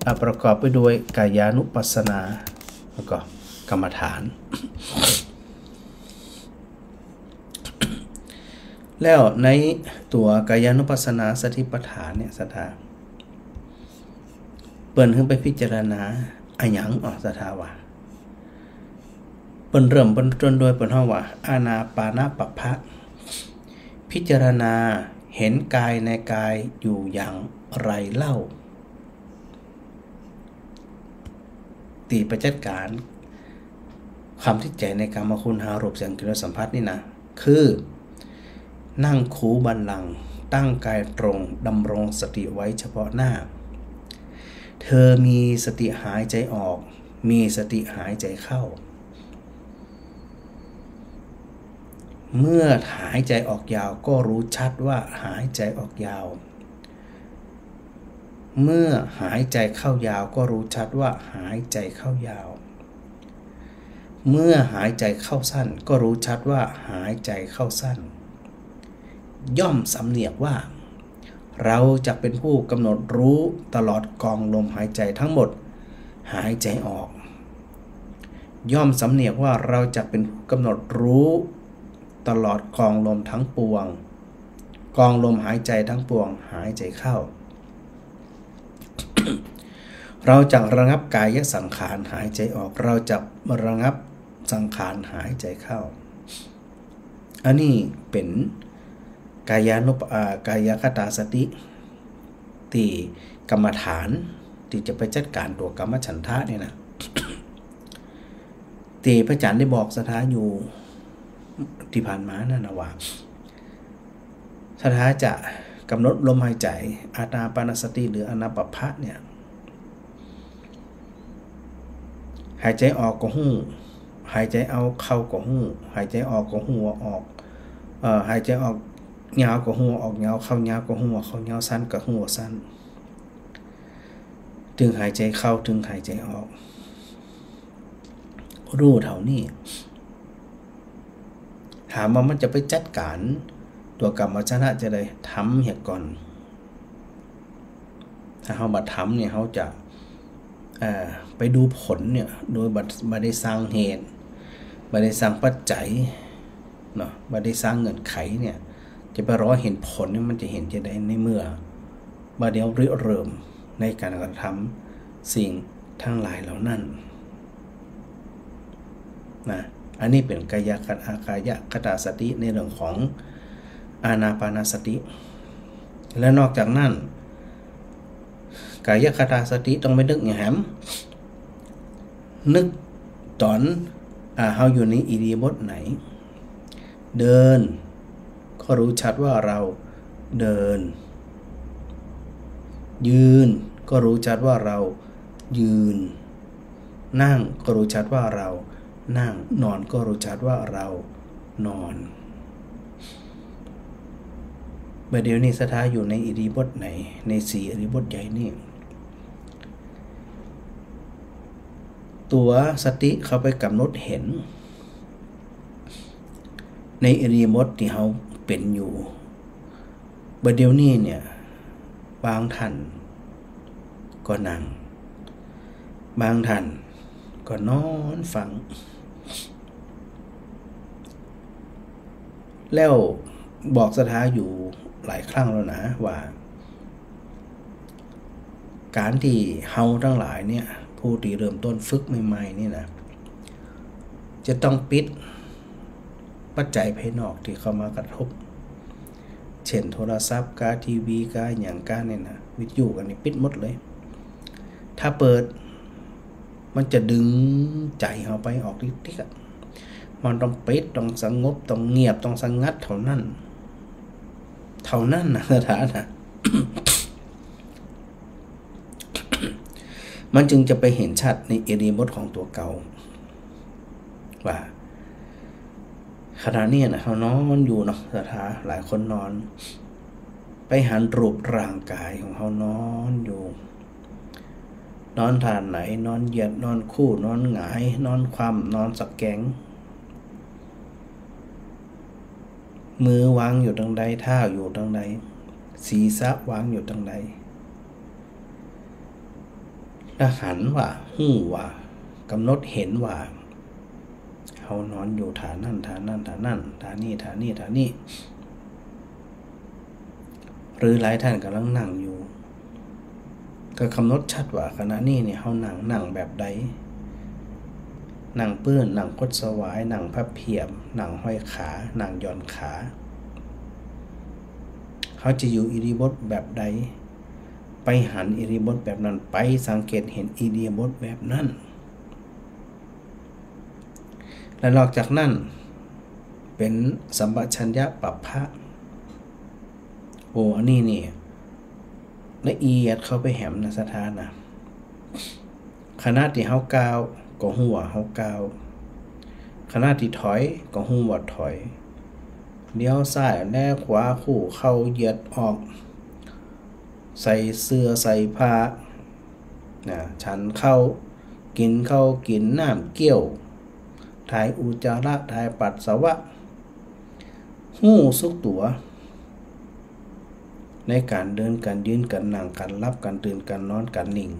อ่า ประกอบไปด้วยกายานุปัสสนา แล้วก็กรรมฐาน แล้วในตั๋วกายานุปัสสนาสติปัฏฐานเนี่ย ศรัทธา เปิ้นหื้อไปพิจารณาอะหยัง อ๋อ ศรัทธาว่า เปิ้นเริ่มต้นด้วยเปิ้นฮ้องว่า อานาปานะปัพพะ พิจารณาเห็นกายในกายอยู่อย่างไรเล่า ตี้ไปจัดก๋านความติดใจ๋ในกามคุณห้า รูป เสียง กลิ่น รส สัมผัสนี่นะ คือ นั่งคูบัลลังก์ ตั้งกายตรง ดำรงสติไว้เฉพาะหน้า เธอมีสติหายใจออก มีสติหายใจเข้า เมื่อหายใจออกยาวก็รู้ชัดว่าหายใจออกยาว เมื่อหายใจเข้ายาวก็รู้ชัดว่าหายใจเข้ายาว เมื่อหายใจเข้าสั้นก็รู้ชัดว่าหายใจเข้าสั้น ย่อมสำเนียกว่า เราจักเป็นผู้กำหนดรู้ตลอดกองลมหายใจทั้งหมด หายใจออก ย่อมสำเนียกว่าเราจักเป็นผู้กำหนดรู้ตลอดกองลมทั้งปวง กองลมหายใจทั้งปวงหายใจเข้า เราจักระงับกายสังขารหายใจออก เราจักระงับสังขารหายใจเข้า อันนี้เป๋นกายานุป อ่า กายคตาสติ ตี้กรรมฐานตี้จะไปจัดก๋านตั๋วกามฉันทะเนี่ยนะ ตี้พระอาจ๋ารย์ได้บอกศรัทธาอยู่ตี้ผ่านมานั่นนะว่า ศรัทธาจะกำหนดลมหายใจ อานาปานสติ หรืออานาปาปะเนี่ย หายใจออกก็ฮู้ หายใจเอาเข้าก็ฮู้ หายใจออกก็ฮู้ว่าออก เอ่อ หายใจออกยาวก็ฮู้ว่าออกยาว เข้ายาวก็ฮู้ว่าเข้ายาว สั้นก็ฮู้ว่าสั้น ตึงหายใจเข้า ตึงหายใจออก ฮู้เต้านี้ ถามว่ามันจะไปจัดก๋านตั๋วก๋ามชนะจะใด ทำเหียก่อน ถ้าเฮาบ่ทำเนี่ย เฮาจะ เอ่อ ไปดูผลเนี่ย โดยบ่ บ่ได้สร้างเหตุ บ่ได้สร้างปัจจัย เนาะ บ่ได้สร้างเงื่อนไขเนี่ย จะไปรอหันผลเนี่ย มันจะหันจะใด ในเมื่อบ่ได้ริเริ่มในก๋านกระทำสิ่งตังหลายเหล่านั้น นะ อันนี้เป๋นกายคต- กายคตาสติในเรื่องของอานาปานสติ และนอกจากนั้น กายคตาสติต้องไปนึกอย่างแหม นึกต๋อน อ่า เฮาอยู่ในอิริยาบถไหน เดิน ก็รู้ชัดว่าเราเดิน ยืน ก็รู้ชัดว่าเรายืน นั่ง ก็รู้ชัดว่าเรานั่ง นอน ก็รู้ชัดว่าเรานอน บ่าเดี่ยวนี้ศรัทธาอยู่ในอิริยาบถไหน ในสี่อิริยาบถใหญ่นี่ ตั๋วสติเข้าไปก๋ำหนดหัน ในอิริยาบถตี้เฮาเป๋นอยู่ บ่าเดี่ยวนี้เนี่ย บางท่านก็นั่ง บางท่านก็นอนฟัง แล้วบอกศรัทธาอยู่หลายครั้งแล้วนะว่า ก๋านตี้เฮาตังหลายเนี่ย ผู้ตี้เริ่มต้นฝึกใหม่ๆ นี่นะ จะต้องปิดปัจจัยภายนอกตี้เข้ามากระทบ เช่น โทรศัพท์กา ทีวีกา หยังกาเนี่ยนะ วิทยุกานี่ปิดหมดเลย ถ้าเปิด มันจะดึงใจ๋เฮาไปออกติ๊กๆ อะ มันต้องปิด ต้องสงบ ต้องเงียบ ต้องสงัดเท่านั้น เท่านั้นนะ ศรัทธานะ มันจึงจะไปหันชัดในอิริยาบถของตั๋วเก่า ว่า ขณะนี้นะ เฮานอนอยู่เนาะ ศรัทธา หลายคนนอน ไปหันรูปร่างก๋ายของเฮานอนอยู่ นอนท่าไหน นอนเหยียด นอนคู่ นอนหงาย นอนคว่ำ นอนตะแกง มือวางอยู่ตางใด เท้าอยู่ตางใด ศีรษะวางอยู่ตางใด แล้วหันว่า ฮู้ว่า ก๋ำหนดหันว่า เฮานอนอยู่ท่านั้น ท่านั้น ท่านั้น ท่านี้ ท่านี้ ท่านี้ หรือหลายท่านก่ำลังนั่งอยู่ ก็ก๋ำหนดชัดว่าขณะนี้เนี่ย เฮานั่ง นั่งแบบใด นั่งปื้น นั่งคดสวาย นั่งพับเพียบ นั่งห้อยขา นั่งหย่อนขา เฮาจะอยู่อิริยาบถแบบใด ไปหันอิริยาบถแบบนั้น ไปสังเกตหันอิริยาบถแบบนั้น และนอกจากนั้น เป๋นสัมปชัญญะปัพพะ โอ้ อันนี้นี่ ละเอียดเข้าไปแหมนะ ศรัทธานะ ขณะตี้เฮาก้าว ก็ฮู้ว่าเฮาก้าว ขณะตี้ถอย ก็ฮู้ว่าถอย เลี้ยวซ้าย แลขวา คู่เข่า เหยียดออก ใส่เสื้อ ใส่ผ้า นะ ฉันข้าว กิ๋นข้าว กิ๋นน้ำ เกี้ยว ถ่ายอุจจาระ ถ่ายปัสสาวะ ฮู้สึกตั๋ว ในก๋านเดิน ก๋านยืน ก๋านนั่ง ก๋านหลับ ก๋านตื่น ก๋านนอน ก๋านนิ่ง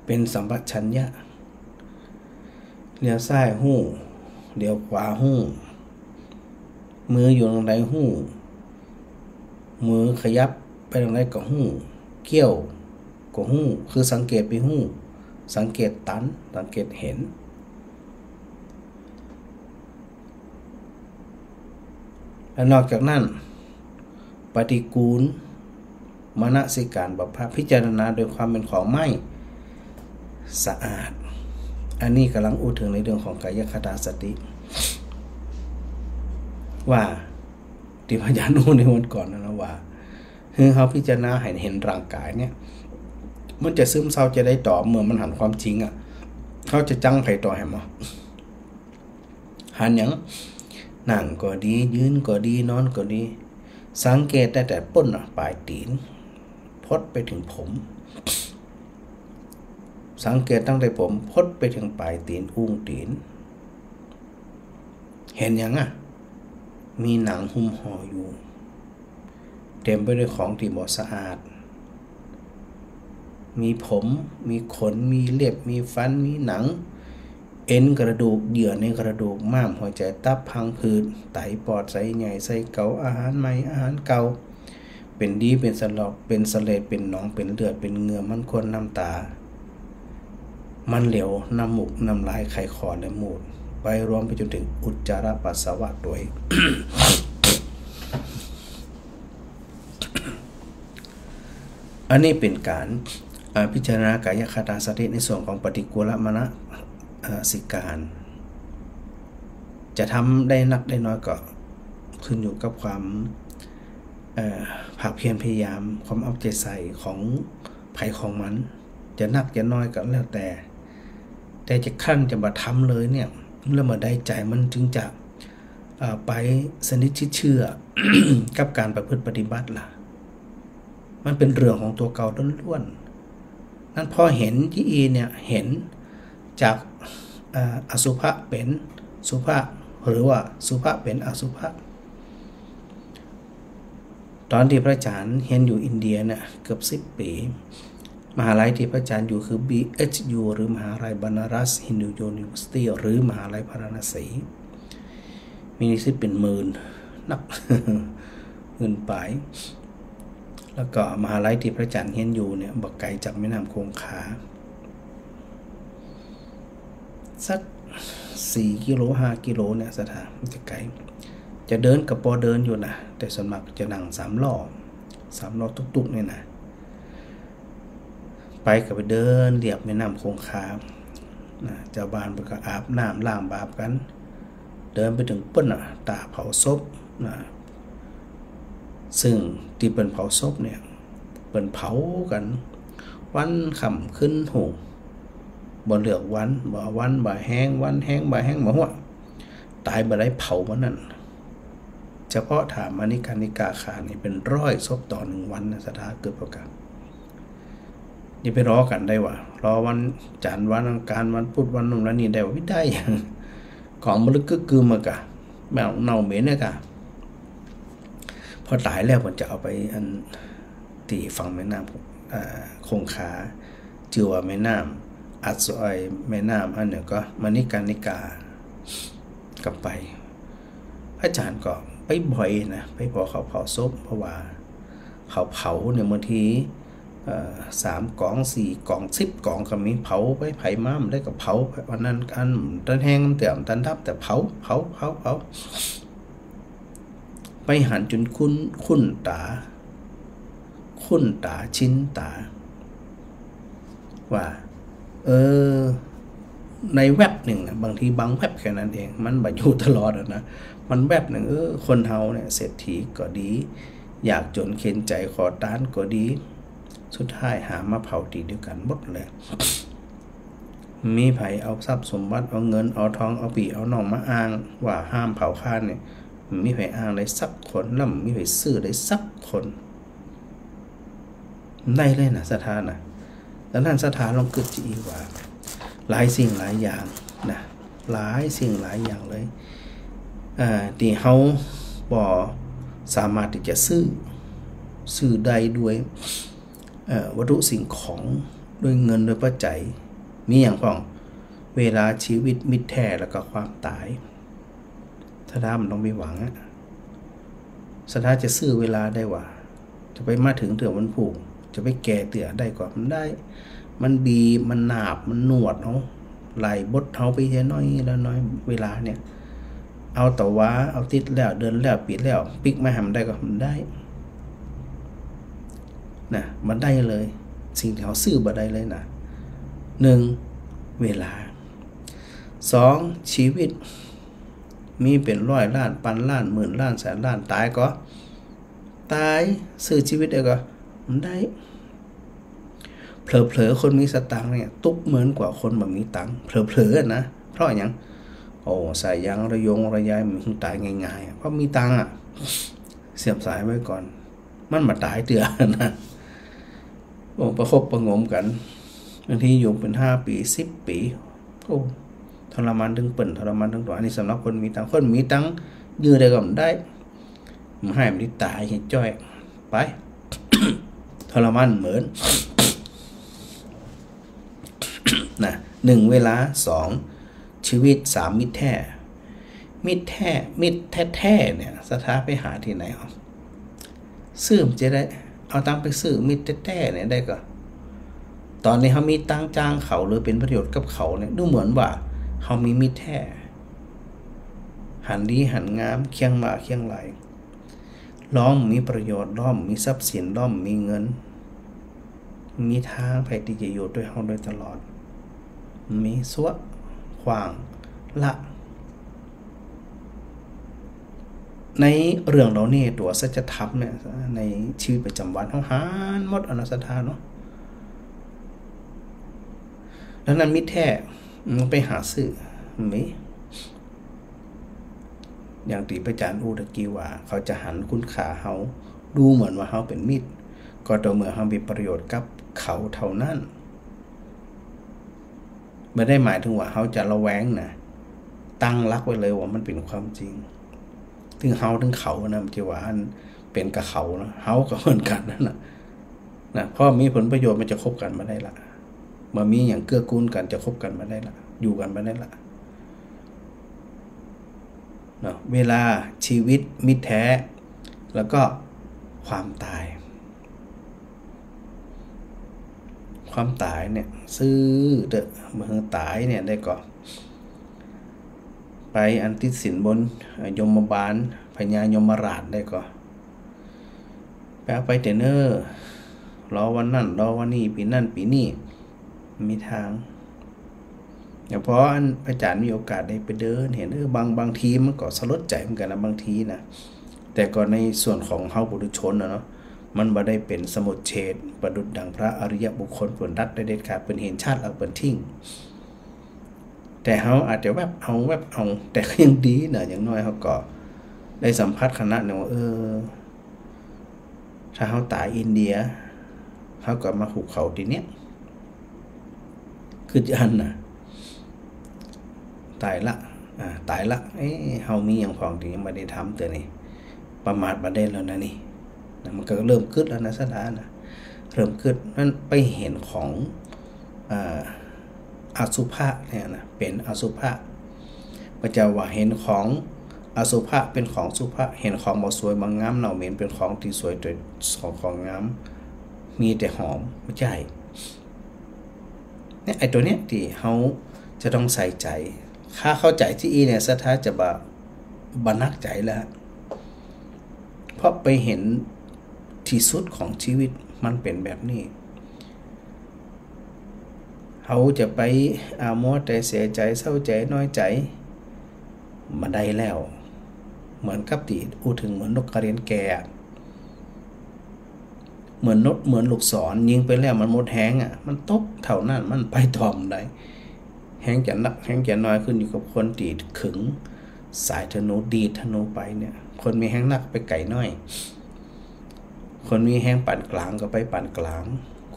เป๋นสัมปชัญญะ เลี้ยวซ้ายฮู้ เลี้ยวขวาฮู้ มืออยู่ตางใดฮู้ มือขยับไปตางใดก็ฮู้ เกี้ยวก็ฮู้ คือสังเกตไปฮู้ สังเกตตัน สังเกตหัน และนอกจากนั้น ปฏิกูล มนสิการปัพพะ พิจารณาโดยความเป๋นของไม่สะอาด อันนี้ก่ำลังอู้เถิงในเรื่องของกายคตาสติ ว่า ตี้พระอาจารย์อู้ในวันก่อนนั้นนะว่า คือเฮาพิจารณาหันหันร่างก๋ายเนี่ย มันจะซึมเซาจะใดต่อเมื่อมันหันความจริงอะ เฮาจะจั้งใผต่อแหมอะ หันหยัง นั่งก็ดี ยืนก็ดี นอนก็ดี สังเกตตั้งแต่ป๊นอะ ป๋ายตี๋น พดไปเถิงผม สังเกตตั้งแต่ผม พดไปเถิงป๋ายตี๋น อุ้งตี๋น เห็นหยังอะ มีหนังหุ้มห่ออยู่ เต็มไปด้วยของตี้บ่สะอาด มีผม มีขน มีเล็บ มีฟัน มีหนัง เอ็นกระดูก เยื่อในกระดูก ม้าม หัวใจ๋ ตับ พังผืด ไต ปอด ใสใหญ่ ใสเก๋า อาหารใหม่ อาหารเก่า เป๋นดี เป๋นสลอก เป๋นเสลด เป๋นหนอง เป๋นเลือด เป๋นเหงื่อ มันข้น น้ำต๋า มันเหลว น้ำมูก น้ำลาย ไขข้อ และมูตร ไปรวมไปจ๋นเถิงอุจจาระปัสสาวะตวย อันนี้เป๋นก๋าน อ่า พิจารณากายคตาสติในส่วนของปฏิกูลมนสิการ จะทำได้นักได้น้อยก็ขึ้นอยู่กับความ เอ่อ ภาคเพียรพยายาม ความเอาใจ๋ใส่ของใผของมัน จะนักจะน้อยก็แล้วแต่ แต่จะครั้นจะบ่ทำเลยเนี่ย แล้วบ่ได้ใจ๋มันจึงจะ เอ่อ ไปสนิทชิดเชื่อ กับก๋านประพฤติปฏิบัติล่ะ มันเป๋นเรื่องของตั๋วเก่าล้วนๆ นั้นพอเห็นตี้อี้เนี่ย เห็นจาก เอ่อ อสุภะเป๋นสุภะ หรือว่าสุภะเป๋นอสุภะ ต๋อนตี้พระอาจ๋ารย์เฮียนอยู่อินเดียเนี่ย เกือบสิบปี๋ มหาลัยตี้พระอาจ๋ารย์อยู่คือ บีเอชยู หรือมหาลัย Banaras Hindu University หรือมหาลัยพาราณสี มีนิสิตเป๋นหมื่นนัก หมื่นป๋าย แล้วก็มหาลัยตี้พระอาจ๋ารย์เฮียนอยู่เนี่ย บ่ไก๋จากแม่น้ำคงคา สักสี่กิโล ห้ากิโลเนี่ย ศรัทธา มันจะไก๋ จะเดินก็ปอเดินอยู่นะ แต่ส่วนมากจะนั่งสามล้อ สามล้อตุ๊กๆ เนี่ยนะ ไปก็ไปเดินเลียบแม่น้ำคงคา นะ จาวบ้านเปิ้นก็อาบน้ำล้างบาปกั๋น เดินไปเถิงปู๊นน่ะ ต๋าเผาศพนะ ซึ่งตี้เปิ้นเผาศพเนี่ย เปิ้นเผากั๋น วันค่ำคืนรุ่ง บ่เลือกวัน บ่วันบ่แฮง วันแฮงบ่แฮง บ่ฮู้ ต๋ายบ่าใดเผาบ่านั้น เฉพาะถ้ามณิกานิกาคารนี่เป๋นร้อยศพต่อหนึ่งวันนะ ศรัทธา เกือบเท่ากั๋น จะไปรอกั๋นได้วะ รอวันจันทร์ วันอังคาร วันพุธ วันนู่นวันนี่ได้วะ บ่ได้ ของบ่ลึกกึ๊กกึ๊กมาก่ะ แม่งเน่าเหม็นเนี่ยก่ะ พอต๋ายแล้วเปิ้นจะเอาไปอัน ตี้ฝั่งแม่น้ำ เอ่อ คงคา จื้อว่าแม่น้ำอัศ เอ่อ แม่น้ำอันเนี่ยก็ มณิกานิกา ก็ไป พระอาจ๋ารย์ก็ไปบ่อยนะ ไปผ่อเขาเผาศพ เพราะว่าเขาเผาเนี่ยบางที เอ่อ สามก๋อง สี่ก๋อง สิบก๋องก็มี เผาไป ไผมาบ่ได้ก็เผาไป อันนั้น อันตันแฮง ตันดับ แต่เผา เผา เผา เผา ไปหันจ๋นคุ้น คุ้นต๋า คุ้นต๋า ชินต๋า ว่า เออ ในแว็บนึ่งนะ บางทีบางแว็บแค่นั้นเอง มันบ่อยู่ตลอดอะนะ มันแว็บนึ่ง เออ คนเฮาเนี่ย เศรษฐีก็ดี ยากจ๋นเข็ญใจ๋ขอตานก็ดี สุดท้ายหามาเผาตี้เดียวกั๋นหมดเลย มีใผเอาทรัพย์สมบัติ เอาเงิน เอาทอง เอาปี้เอาน้องมาอ้างว่าห้ามเผาข้าเนี่ย บ่มีใผอ้างได้สักคน แล้วบ่มีใผซื้อได้สักคน ได้เลยนะ ศรัทธานะ ดังนั้นศรัทธาลองกึ๊ดตี้อี้ว่า หลายสิ่งหลายอย่างนะ หลายสิ่งหลายอย่างเลย เอ่อ ตี้เฮาบ่สามารถตี้จะซื้อ ซื้อได้ด้วย เอ่อ วัตถุสิ่งของ ด้วยเงิน ด้วยปัจจัย มีหยังพ่อง เวลา ชีวิต มิตรแท้ แล้วก็ความต๋าย ศรัทธาบ่ต้องไปหวังอะ ศรัทธาจะซื้อเวลาได้วะ จะไปมาเถิงเตื้อวันพูก จะไปแก่เตื้อได้ก่อ บ่ได้ มันบีบ มันนาบ มันนวดเฮา ไล่บดเฮาไปทีละน้อยละน้อย เวลาเนี่ย เอาตะวา เอาติดแล้ว เดินแล้ว ปี๋แล้ว ปิ๊กมาหื้อได้ก่อ บ่ได้ นะ บ่ได้เลย สิ่งตี้เฮาซื้อบ่ได้เลยนะ นึ่ง เวลา สอง ชีวิต มีเป๋นร้อยล้าน ปันล้าน หมื่นล้าน แสนล้าน ต๋ายก่อ ต๋าย ซื้อชีวิตได้ก่อ บ่ได้ เผลอๆ คนมีสตางค์เนี่ย ตุ๊กข์เหมือนกว่าคนบ่มีตังค์ เผลอๆ นะ เพราะหยัง โอ้ สายยังระยงระยาย มันต๋ายง่ายๆ เพราะมีตังค์อะ เสียบสายไว้ก่อน มันบ่ต๋ายเตื้อนะ โอ้ ประคบประหงมกั๋น บางทีอยู่เป๋นห้าปี๋ สิบปี๋ โอ้ ทรมานตึงเปิ้น ทรมานตึงตั๋ว อันนี้สำหรับคนมีตังค์ คนมีตังค์ ยื้อได้ก็บ่ได้ บ่หื้อมันได้ต๋าย หื้อจ้อย ไป ทรมานเหมือน นะ หนึ่ง เวลา สอง ชีวิต สาม มิตรแท้ มิตรแท้ มิตรแท้ๆ เนี่ย ศรัทธาไปหาตี้ไหนเอา ซื้อมันจะได้ เอาตังค์ไปซื้อมิตรแท้ๆ เนี่ยได้ก่อ ต๋อนนี้เฮามีตังค์จ้างเขาหรือเป๋นประโยชน์กับเขาเนี่ย ดูเหมือนว่าเฮามีมิตรแท้ หันดีหันงาม เคียงบ่าเคียงไหล ลอบ่มีประโยชน์ ลอบ่มีทรัพย์สิน ลอบ่มีเงิน มีตางใผตี้จะอยู่ตวยเฮาโดยตลอด มีซั่ว ขว้าง ละ ในเรื่องเหล่านี้ ตั๋วสัจธรรมเนี่ย ในชีวิตประจำวันเฮาหันหมดอะเนาะ ศรัทธาเนาะ ดังนั้นมิตรแท้ มันไปหาซื้อ มันมี อย่างตี้พระอาจารย์อู้ตะกี้ว่า เขาจะหันคุณค่าเฮา ดูเหมือนว่าเฮาเป๋นมิตร ก็ต่อเมื่อเฮามีประโยชน์กับเขาเท่านั้น บ่ได้หมายถึงว่าเฮาจะระแวงนะ ตั้งหลักไว้เลยว่ามันเป๋นความจริง ตึงเฮาตึงเขานะ บ่ใจ้ว่าอันเป๋นกับเขานะ เฮาก็เหมือนกั๋นนั่นน่ะ นะ เพราะมีผลประโยชน์มันจะคบกั๋นบ่ได้ละ บ่มีหยังเกื้อกูลกั๋นจะคบกั๋นบ่ได้ละ อยู่กั๋นบ่ได้ละ เนาะ เวลา ชีวิต มิตรแท้ แล้วก็ความต๋าย ความต๋ายเนี่ย ซื่อเต๊อะ เมื่อต๋ายเนี่ยได้ก่อ ไปอันติดสินบน เอ่อ ยมบาล พญายมราชได้ก่อ ไปเอาไปเต๊อะเน่อ รอวันนั้น รอวันนี้ ปี๋นั้น ปี๋นี้ มีตาง แต่พออันพระอาจารย์มีโอกาสได้ไปเดินเห็น เออ บาง บางทีมันก็สลดใจ๋เหมือนกั๋นนะ บางทีนะ แต่ก็ในส่วนของเฮาปุถุชนน่ะเนาะ มันบ่ได้เป๋นสมุจเฉท ประดุจดังพระอริยบุคคล เปิ้นตัดได้เด็ดขาด เปิ้นเห็นชัดแล้วเปิ้นทิ้ง แต่เฮาอาจจะแวบเอา แวบเอา แต่ก็ยังดีนะ อย่างน้อยเฮาก็ได้สัมผัสขนาดหนึ่งว่า เออ ถ้าเฮาต๋ายอินเดีย เฮาก็มาหุบเขาตี้เนี่ย คืออันน่ะ ต๋ายละ อ่า ต๋ายละ เอ๊ะ เฮามีหยังพ่องตี้ยังบ่ได้ทำเตื้อนี่ ประมาทบ่ได้แล้วนะนี่ นะ มันก็เริ่มกึ๊ดแล้วนะ ศรัทธานะ เริ่มกึ๊ด นั้นไปเห็นของ อ่า อสุภะเนี่ยนะ เป๋นอสุภะ พระเจ้าว่าเห็นของอสุภะเป๋นของสุภะ เห็นของบ่สวยบ่งามเน่าเหม็นเป๋นของตี้สวย ตี้สวยของงาม มีแต่หอม บ่ใจ้ เนี่ย ไอ้ตั๋วเนี้ยตี้เฮาจะต้องใส่ใจ๋ ถ้าเข้าใจ๋ตี้อี้เนี่ย ศรัทธาจะบ่ บ่หนักใจ๋แล้ว เพราะไปเห็นตี้สุดของชีวิตมันเป๋นแบบนี้ เฮาจะไป อ่า มัวแต่เสียใจ๋ เศร้าใจ๋ น้อยใจ๋ บ่ได้แล้ว เหมือนกับตี้อู้เถิงเหมือนนกกระเรียนแก่อะ เหมือนนก เหมือนลูกศร ยิงไปแล้วมันหมดแฮงอะ มันตกเต้านั้น มันไปต่อบ่ได้ แฮงจะหนัก แฮงจะน้อยขึ้นอยู่กับคนตี้ขึงสายธนู ดีดธนูไปเนี่ย คนมีแฮงหนักไปไก๋น้อย คนมีแฮงปานก๋างก็ไปปานก๋าง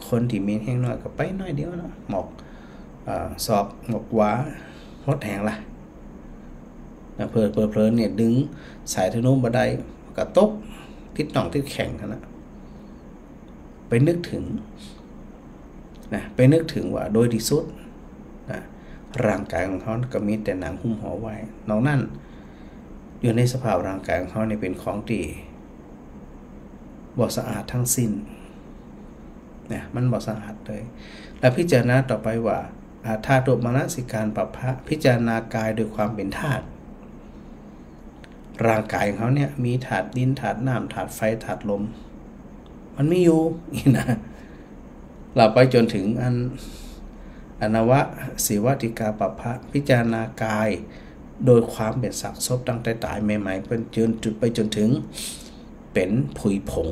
คนตี้มีแฮงน้อยก็ไปน้อยเดียวนะ หมอก เอ่อ ศอก หมอกวา หมดแฮงละ นะ เผลอ เผลอ เผลอเนี่ย ดึงสายธนูบ่ได้ ก็ตก ติดน่องติดแข้งหั้นนะ ไปนึกเถิง นะ ไปนึกเถิงว่าโดยตี้สุด นะ ร่างก๋ายของเฮาก็มีแต่หนังหุ้มห่อไว้ นอกนั้น อยู่ในสภาพร่างก๋ายของเฮานี่เป๋นของตี้บ่สะอาดตึงสิ้น นะ มันบ่สะอาดเลย แล้วพิจารณาต่อไปว่า อา ธาตุมนสิการปัพพะ พิจารณากายโดยความเป๋นธาตุ ร่างก๋ายของเฮาเนี่ย มีธาตุดิน ธาตุน้ำ ธาตุไฟ ธาตุลม มันมีอยู่ นี่นะ แล้วไปจ๋นเถิงอัน อนวสีวติกาปัพพะ พิจารณากายโดยความเป๋นซากศพตั้งแต่ต๋ายใหม่ๆ ไปจ๋น ไปจ๋นเถิงเป๋นผุยผง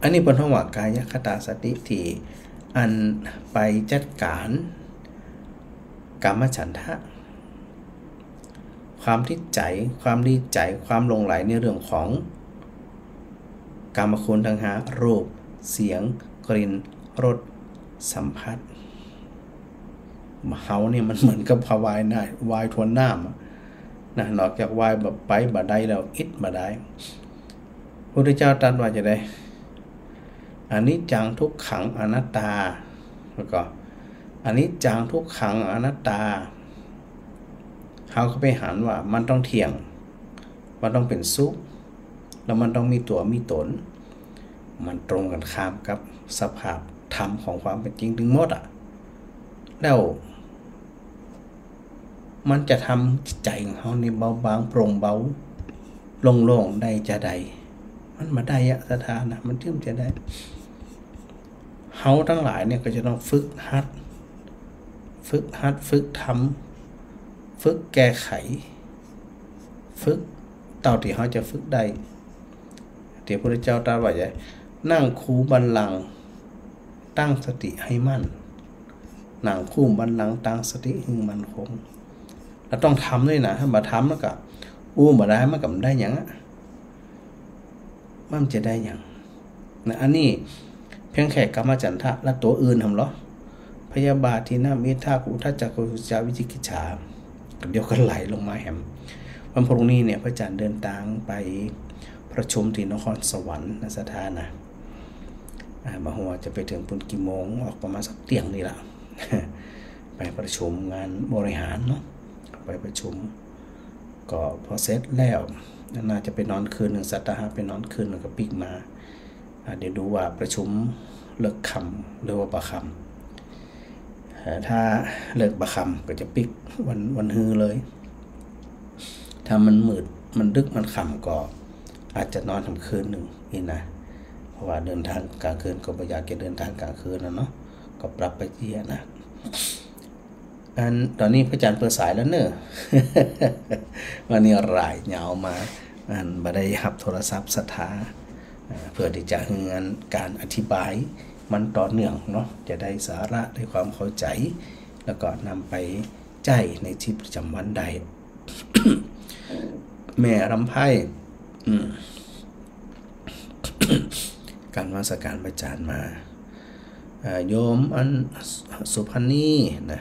อันนี้เปิ้นฮ้องว่ากายคตาสติตี้อันไปจัดก๋าน กามฉันทะ ความติดใจ๋ ความดีใจ๋ ความหลงใหลในเรื่องของกามคุณตังห้า รูป เสียง กลิ่น รส สัมผัส เฮานี่มันเหมือนกับผวายน้ำ วายทวนน้ำอะนะ นอกจากวายบ่ไปบ่ได้แล้ว อิดบ่ได้ พุทธเจ้าตรัสว่าจะใด อนิจจังทุกขังอนัตตา แล้วก็ อนิจจังทุกขังอนัตตา เฮาก็ไปหันว่ามันต้องเที่ยง มันต้องเป๋นสุข แล้วมันต้องมีตั๋วมีต๋น มันตรงกันข้ามกับสภาพธรรมของความเป๋นจริงตึงหมดอะ แล้ว มันจะทำจิตใจ๋ของเฮานี่เบาบางโปร่งเบา โล่งๆ ได้จาใด มันบ่ได้อะ ศรัทธานะ มันจื้มจะได้ เฮาตังหลายเนี่ยก็จะต้องฝึกหัด ฝึกหัด ฝึกทำ ฝึกแก้ไข ฝึกเต้าตี้เฮาจะฝึกได้ ตี้พระพุทธเจ้าตรัสว่าจะ นั่งคูบัลลังก์ ตั้งสติหื้อมั่น นั่งคูบัลลังก์ ตั้งสติหื้อมั่นคง แล้วต้องทำด้วยนะ ถ้าบ่ทำแล้วก็ อู้บ่ได้ มันก็บ่ได้หยังอะ มันจะได้หยังนะ อันนี้เพียงแค่กามฉันทะ และตั๋วอื่นหำลอ พยาบาท ถีนมิทธะ กุกุจจะ กุกุจจะ วิจิกิจฉา เดี๋ยวก็ไหลลงมาแหม วันพรุ่งนี้เนี่ย พระอาจารย์เดินตางไปประชุมตี้นครสวรรค์นะ ศรัทธานะ อ่า บ่ฮู้ว่าจะไปเถิงปุ้นกี่โมง ออกประมาณสักเตี้ยงนี่ละ ไปประชุมงานบริหารเนาะ ไปประชุม ก็พอเสร็จแล้ว น่าจะไปนอนคืนนึ่ง ศรัทธาไปนอนคืนนึ่งก็ปิ๊กมา อ่า เดี๋ยวดูว่าประชุมเลิกค่ำหรือว่าบ่ค่ำ เอ่อ ถ้าเลิกบ่ค่ำก็จะปิ๊กวัน วันฮือเลย ถ้ามันมืด มันดึก มันค่ำก็อาจจะนอนแหมคืนนึ่งนี่นะ เพราะว่าเดินตางกลางคืนก็บ่อยากจะเดินตางกลางคืนนะเนาะ ก็ปรับไปเยียะนะ อัน ต๋อนนี้พระอาจารย์เปิดสายแล้วเน่อ วันนี้หลายยาวมา อัน บ่ได้ฮับโทรศัพท์ศรัทธา อ่า เปื้อตี้จะหื้ออันก๋านอธิบายมันต่อเนื่องเนาะ จะได้สาระ ได้ความเข้าใจ๋ แล้วก็นำไปใจ๊ในชีวิตประจำวันได้ แม่ลำไพ อืม กราบนมัสก๋านพระอาจารย์มา เอ่อ โยมอัน สุพรรณีนะ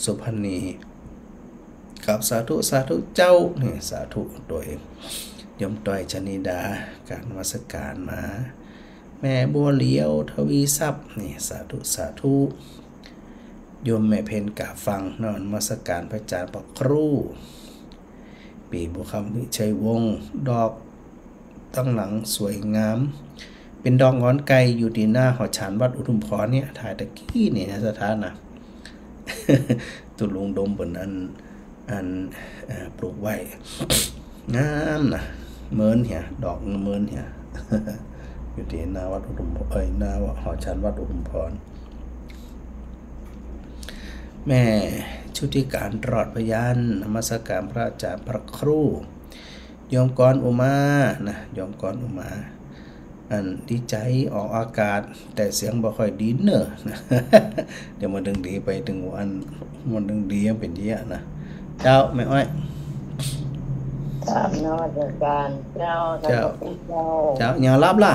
สุพรรณี ครับ สาธุ สาธุเจ้า นี่ สาธุตวย โยมต้อย ชนิดา กราบนมัสก๋านมา แม่บัวเหลียว ทวีทรัพย์ นี่ สาธุ สาธุ โยมแม่เพ็ญ กาบฟัง นมัสก๋านพระอาจารย์พระครู ปี๋บัวคำ วิชัยวงศ์ ดอกตังหลังสวยงาม เป๋นดอกหงอนไก่ อยู่ตี้หน้าหอฉันวัดอุทุมพรเนี่ย ถ่ายตะกี้นี่นะ ศรัทธานะ ตุ๊ลุงดมเปิ้นอัน อัน เอ่อ ปลูกไว้ งามนะ เมินเหีย ดอกเมินเหีย อยู่ตี้หน้าวัดอุทุมพร เอ้ย หน้าหอฉันวัดอุทุมพร แม่ชุติการ ตลอดพยาน นมัสก๋านพระอาจารย์พระครู โยมกรอุมานะ โยมกรอุมา อัน ดีใจ๋ออกอากาศ แต่เสียงบ่ค่อยดีเน่อ เดี๋ยวมันตึงดีไปตึงวัน มันตึงดีเป๋นเยียะนะ เจ้า แม่อ้อย กราบนมัสก๋านเจ้า เจ้า ท่านพระครูเจ้า เจ้า ยังหลับล่ะ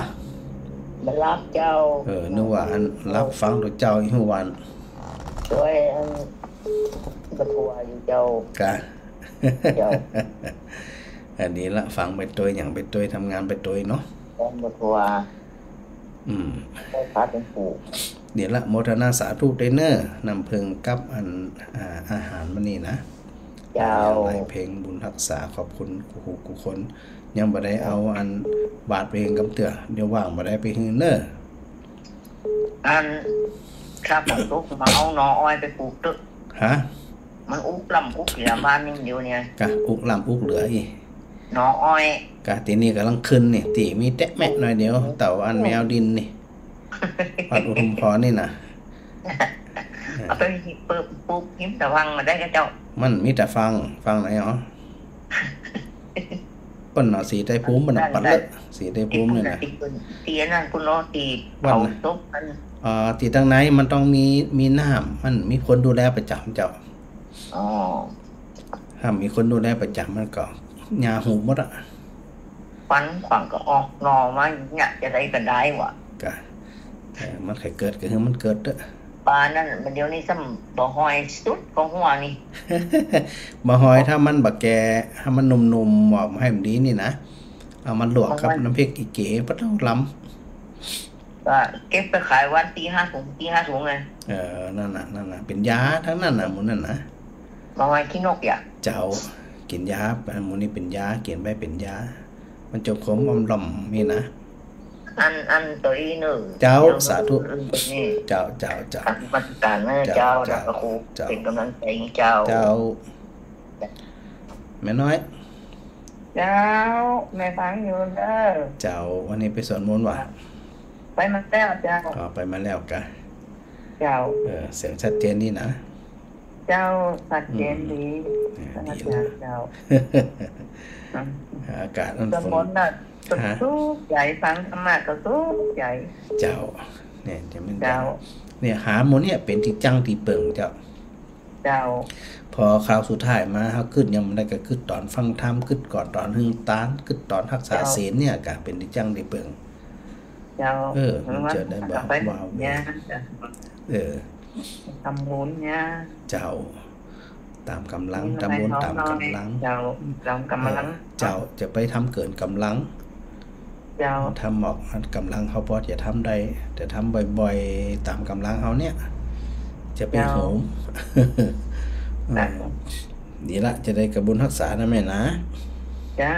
บ่หลับเจ้า เออ นึกว่าอันหลับฟังตั๋วเจ้าอีกวัน ตวยอัน บ่ทั่วอยู่เจ้า กะ เจ้า อันนี้ละ ฟังไปตวย หยังไปตวย ทำงานไปตวยเนาะ บ่ทั่ว อืม ไปพาเป๋นผู้ เดี๋ยวละ โมทนาสาธุตวยเน่อ น้ำผึ้งกับอัน อ่า อาหารมื้อนี้นะ เจ้า ไหว้เพ็งบุญฮักษา ขอบคุณกู้ผู้กู้คน ยังบ่ได้เอาอันบาตรไปเฮงกำเตื้อ เดี๋ยวว่างบ่ได้ไปเฮงเน่อ อัน ถ้าฝนตกมาเอาหน่ออ้อยไปปลูกเต๊อะ ฮะ มันอุกล้ำอุกเหลือบ้านนี่เดี๋ยวเนี่ย กะ อุกล้ำอุกเหลืออี้ หน่ออ้อย กะ ตี้นี่ก่ำลังขึ้นนี่ ตี้มีแต๊แมะหน่อยเดียว เต้าอันแมวดินนี่ วัดอุทุมพรนี่นะ เอาไปปลูก ปลูกหิมตะฟังมาได้กะเจ้า มันมีตะฟัง ฟังไหนอ๋อ เปิ้นเนาะ ศรีไตรภูมิเปิ้นเนาะ ปัดเละ ศรีไตรภูมินี่นะ ตี้อันนั้นปุ้นเนาะ ตี้ วัด เผาศพมัน อ่า ตี้ตังในมันต้องมี มีน้ำ มันมีคนดูแลประจ๋ำเจ้า อ๋อ ถ้ามีคนดูแลประจ๋ำมันก็หญ้าหุบหมดอะ ควันขว้างก็ออกหน่อมาเนี่ย จะได้ก็ได้วะ กะ เออ มันใค่เกิดก็หื้อมันเกิดเต๊อะ เผ ปลานั้นมันเดี๋ยวนี้ซ้ำบ่ฮ้อยสุดของหัวนี่ บ่ฮ้อย ถ้ามันบ่แก่ ถ้ามันหนุ่มๆ ว่าหื้อมันดีนี่นะ เอามาลวกกับ บ่ฮ้อย น้ำพริกอีเก๋ ปะโท้ ลำ ก็เก็บไปขายวันตี้ห้าถุง ตี้ห้าถุงไง เออ นั่นน่ะ นั่นน่ะ เป๋นยาตังนั้นน่ะ หมู่นั้นน่ะ บ่ฮ้อยขี้นกยะ เจ้า กิ๋นยา หมู่นี้เป๋นยา กิ๋นไปเป๋นยา มันจะขมอมล่อมนี่นะ อัน อันโตอี้เน่อ เจ้า เจ้า สาธุ นี่ เจ้า เจ้า เจ้า นมัสก๋านเน่อ เจ้า เจ้า เจ้า พระครู เจ้า เป๋นก๋ำลังใจ๋หื้อเจ้า เจ้า แม่น้อย เจ้า แม่ฟังอยู่เน่อ เจ้า วันนี้ไปสวดมนต์วะ ไปมาแล้วเจ้า อ๋อ ไปมาแล้วกะ เจ้า เออ เสียงชัดเจนดีนะ เจ้า ชัดเจนดี อืม เออ ธรรมดา ดีแล้ว เจ้า อากาศมัน สวดมนต์น่ะ ฝน ฮะ สุขใจ๋ ฟังธรรมะก็สุขใจ๋ เจ้า เนี่ย จะมัน เจ้า เนี่ย หาหมู่เนี่ยเป๋นตี้จั้งตี้เปิ่งเจ้า เจ้า พอคราวสุดท้ายมา เฮากึ๊ดยังบ่ได้ ก็กึ๊ดต๋อนฟังธรรม กึ๊ดก่อนต๋อนหื้อตาน กึ๊ดต๋อนฮักษา เจ้า ศีลเนี่ย ก็เป๋นตี้จั้งตี้เปิ่ง เจ้า เออ มันจะได้บ่ ไป ว้าว เนี่ย เออ ทำบุญเนี่ย เจ้า ต๋ามก๋ำลัง ทำบุญต๋ามก๋ำลัง เจ้า ต๋ามก๋ำลัง เออ เจ้า จะไปทำเกินก๋ำลัง เจ้า ทำหมอกก๋ำลังเฮาปอจะทำได้ แต่ทำบ่อยๆ ต๋ามก๋ำลังเฮาเนี่ย จะไป เจ้า โหม เออ ดีละ จะได้กะบุญฮักษานะแม่นะ เจ้า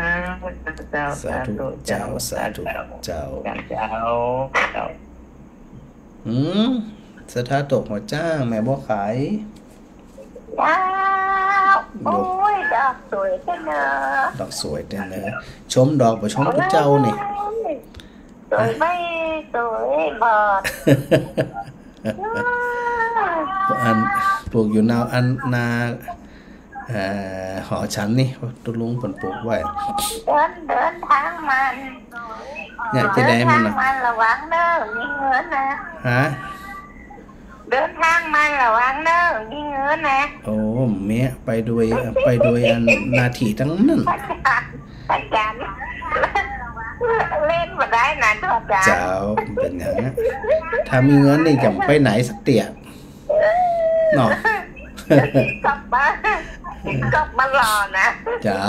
เจ้า สาธุ สาธุ เจ้า เจ้า สาธุ เจ้า เจ้า เจ้า เจ้า อืม ศรัทธาตกหัวจ้าง แม่บัวขาย เจ้า โอ้ย ดอกสวยแต๊เน่อ ดอกสวยแต๊เน่อ ชมดอกบ่ชมผู้เจ้านี่ โอ้ย สวยไม่สวยบอด อันปลูกอยู่นา อันนา เอ่อ หอฉันนี่ ตุ๊ลุงเปิ้นปลูกไว้ เดิน เดินทางมา เนี่ย จะได้มันน่ะ เดินทางมาระวังเน่อ มีเงินนะ ฮะ เดินทางมาระวังเน่อ มีเงินนะ โอ้ เมียไปด้วย ไปด้วยอันหน้าตี้ตังนั้น อาจ๋ารย์ อาจ๋ารย์ เล่นบ่ได้นะอาจ๋ารย์ เจ้า เป๋นหยังอะ ถ้ามีเงินนี่จะไปไหนสักเตื้อ เนาะ กลับบ้าน กลับมารอนะ เจ้า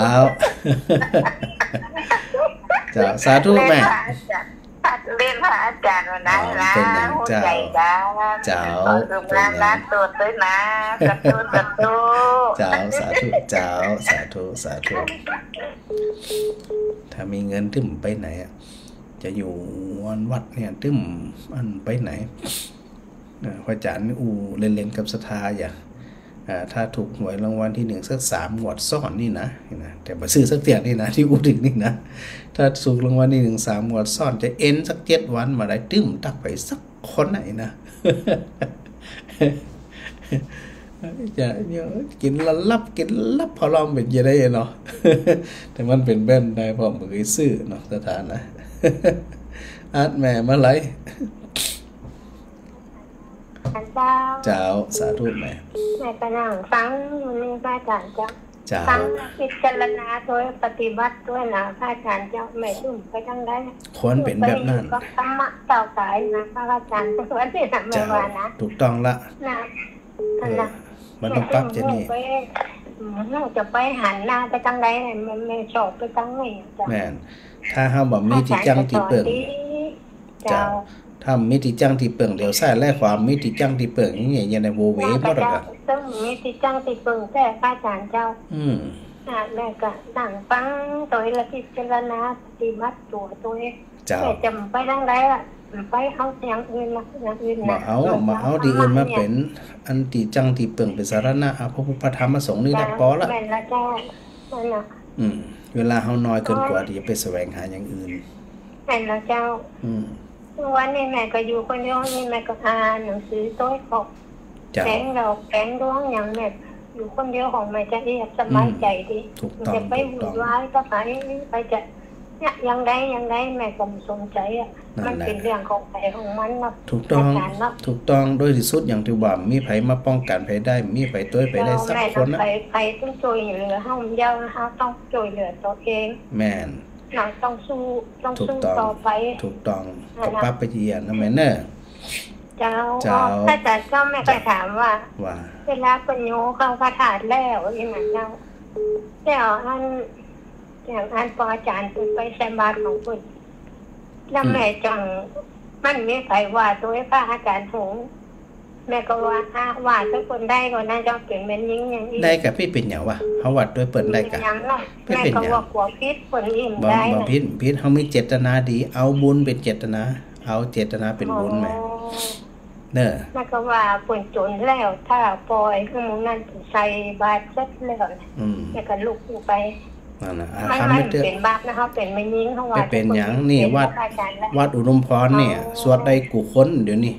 เจ้า สาธุแม่ เล่นพระอาจ๋ารย์ เล่นพระอาจ๋ารย์วันนั้นนะ อ๋อ เป๋นหยังเจ้า หัวใจ๋กัน เจ้า ขอคือ เป๋นหยัง มาล้านตัวด้วยนะ สาธุ สาธุ เจ้า สาธุ เจ้า สาธุ สาธุ ถ้ามีเงินตึ้มไปไหนอะ จะอยู่วัดเนี่ยตึ้มอันไปไหน เอ่อ พระอาจ๋ารย์อู้เล่นๆ กับศรัทธาอย่า อ่า ถ้าถูกหวยรางวัลตี้นึ่งสักสามงวดซ้อนนี่นะ นะ แต่บ่ซื้อสักเตื้อนี่นะ ตี้อู้เถิงนี่นะ ถ้าถูกรางวัลตี้นึ่งสามงวดซ้อน จะเอ็นสักเจ็ดวันบ่ได้ตึ้มตักไปสักคนไหนนะ จะเนี่ย กิ๋นละลับ กิ๋นละลับ พอลองเป๋นจะได้เนาะ แต่มันเป๋นแบบใด ผมบ่เคยซื้อเนาะ ศรัทธานะ อัดแม่มาไหล เจ้า เจ้า สาธุแม่ แม่ก็นั่งฟังอยู่นี่พระอาจ๋ารย์เจ้า เจ้า ฟังพิจารณาด้วยปฏิบัติด้วยนะพระอาจ๋ารย์เจ้า แม่ตึ้มไปตังใด ควรเป๋นแบบนั้น ตึ้มไปอยู่กับธรรมะเจ้าต๋ายนะพระอาจ๋ารย์ วันนี้นะแม่ เจ้า ว่านะ ถูกต้องละ นะ เออ นั่นน่ะ มันต้องปรับจะนี่ แม่ตึ้มไป อืม จะไปหันหน้าไปตังใด แม่ แม่ชอบไปตังนี้เจ้า แม่น ถ้าเฮาบ่มีตี้จั้งตี้เปิ้ง พระอาจ๋ารย์ก็สอนดี เจ้า เจ้า ถ้าบ่มีตี้จั้งตี้เปิ้ง เหลียวซ้ายแลขวา บ่มีตี้จั้งตี้เปิ้ง อย่างเงี้ย อย่างในโวเวหมดอะ เจ้า ตึ้มมีตี้จั้งตี้เปิ้งแต๊พระอาจ๋ารย์เจ้า อืม อ่ะ แม่ก็นั่งฟังโตยละพิจารณาปฏิบัติตั๋วโตย เจ้า แม่จะไปตังใดละ ไปเอาอย่างอื่นมา อย่างอื่นนะ บ่เอา บ่เอาตี้อื่นมาเป๋นอันตี้จั้งตี้เปิ้ง เป๋นสรณะ เอาพระพุทธพระธรรมพระสงฆ์นี่แหละ เจ้า ปอละ แม่นละเจ้า นั่นน่ะ อืม เวลาเฮาน้อยเกินกว่าตี้จะไปแสวงหาอย่างอื่น แม่นละเจ้า อืม วันนี้แม่ก็อยู่คนเดียว นี่แม่ก็อ่านหนังสือโตยของ เจ้า แป๋งดอกแป๋งดวงอย่างแม่ อยู่คนเดียวของแม่จะเรียบสบายใจ๋ดี อืม ถูกต้อง จะไป ถูกต้อง วุ่นวายกับใผ ไปจะเนี่ยอย่างใดอย่างใดแม่ก็บ่สนใจ๋อะ นั่นแหละ มันเป๋นเรื่องของใผของมันเนาะ ถูกต้อง อาจ๋ารย์เนาะ ถูกต้อง โดยตี้สุดอย่างตี้ว่า บ่มีใผมาป้องกั๋นใผได้ บ่มีใผโตยใผได้สักคนนะ แม่ก็ไป ใผต้องจ้วยเหลือเฮา เฮาต้องจ้วยเหลือตั๋วเอง แม่น เฮาต้องสู้ ต้องสู้ต่อไป ถูกต้อง ถูกต้อง นั่นน่ะ ก็ปรับไปเยียะนะแม่เนอะ เจ้า เจ้า อ๋อ พระอาจารย์เจ้า แม่ก็ถามว่า ว่า เวลาเปิ้นโยเข้าพระธาตุแล้วอี้นะเจ้า แล้วอัน อย่างอันปออาจ๋ารย์เปิ้นไปใส่บาตรของเปิ้น แล้ว อืม แม่จั่ง มันมีใผว่าตวยพระอาจ๋ารย์หงส์ แม่ก็ว่า อ่ะ ว่าตวยเปิ้นได้ก่อนะเจ้า เป๋นแม่ญิงอย่างอี้ ได้ก่ะ ผิดเป๋นหยังวะ เฮาว่าตวยเปิ้นได้ก่ะ เป๋นหยังเนาะ ผิดเป๋นหยัง แม่ก็ว่ากลัวผิดเปิ้นอี้ บ่ ได้ บ่ นะ ผิด ผิด เฮามีเจตนาดี เอาบุญเป๋นเจตนา เอาเจตนาเป๋นบุญแหม อ๋อ เน่อ แม่ก็ว่าเปิ้นจ๋นแล้ว ถ้าปล่อยหื้อหมู่นั้นใส่บาตรเสร็จแล้วนะ อืม แล้วก็ลุกไป นั่นน่ะ อ่ะ มัน คำ มัน ไม่เจอ เป๋นบาปนะ เฮาเป๋นแม่ญิง เฮาว่า เป๋นหยัง เปิ้น นี่ เป๋น วัด พระอาจ๋ารย์นะ วัดอุดมพรเนี่ย อ๋อ สวดได้กู้คนเดี๋ยวนี้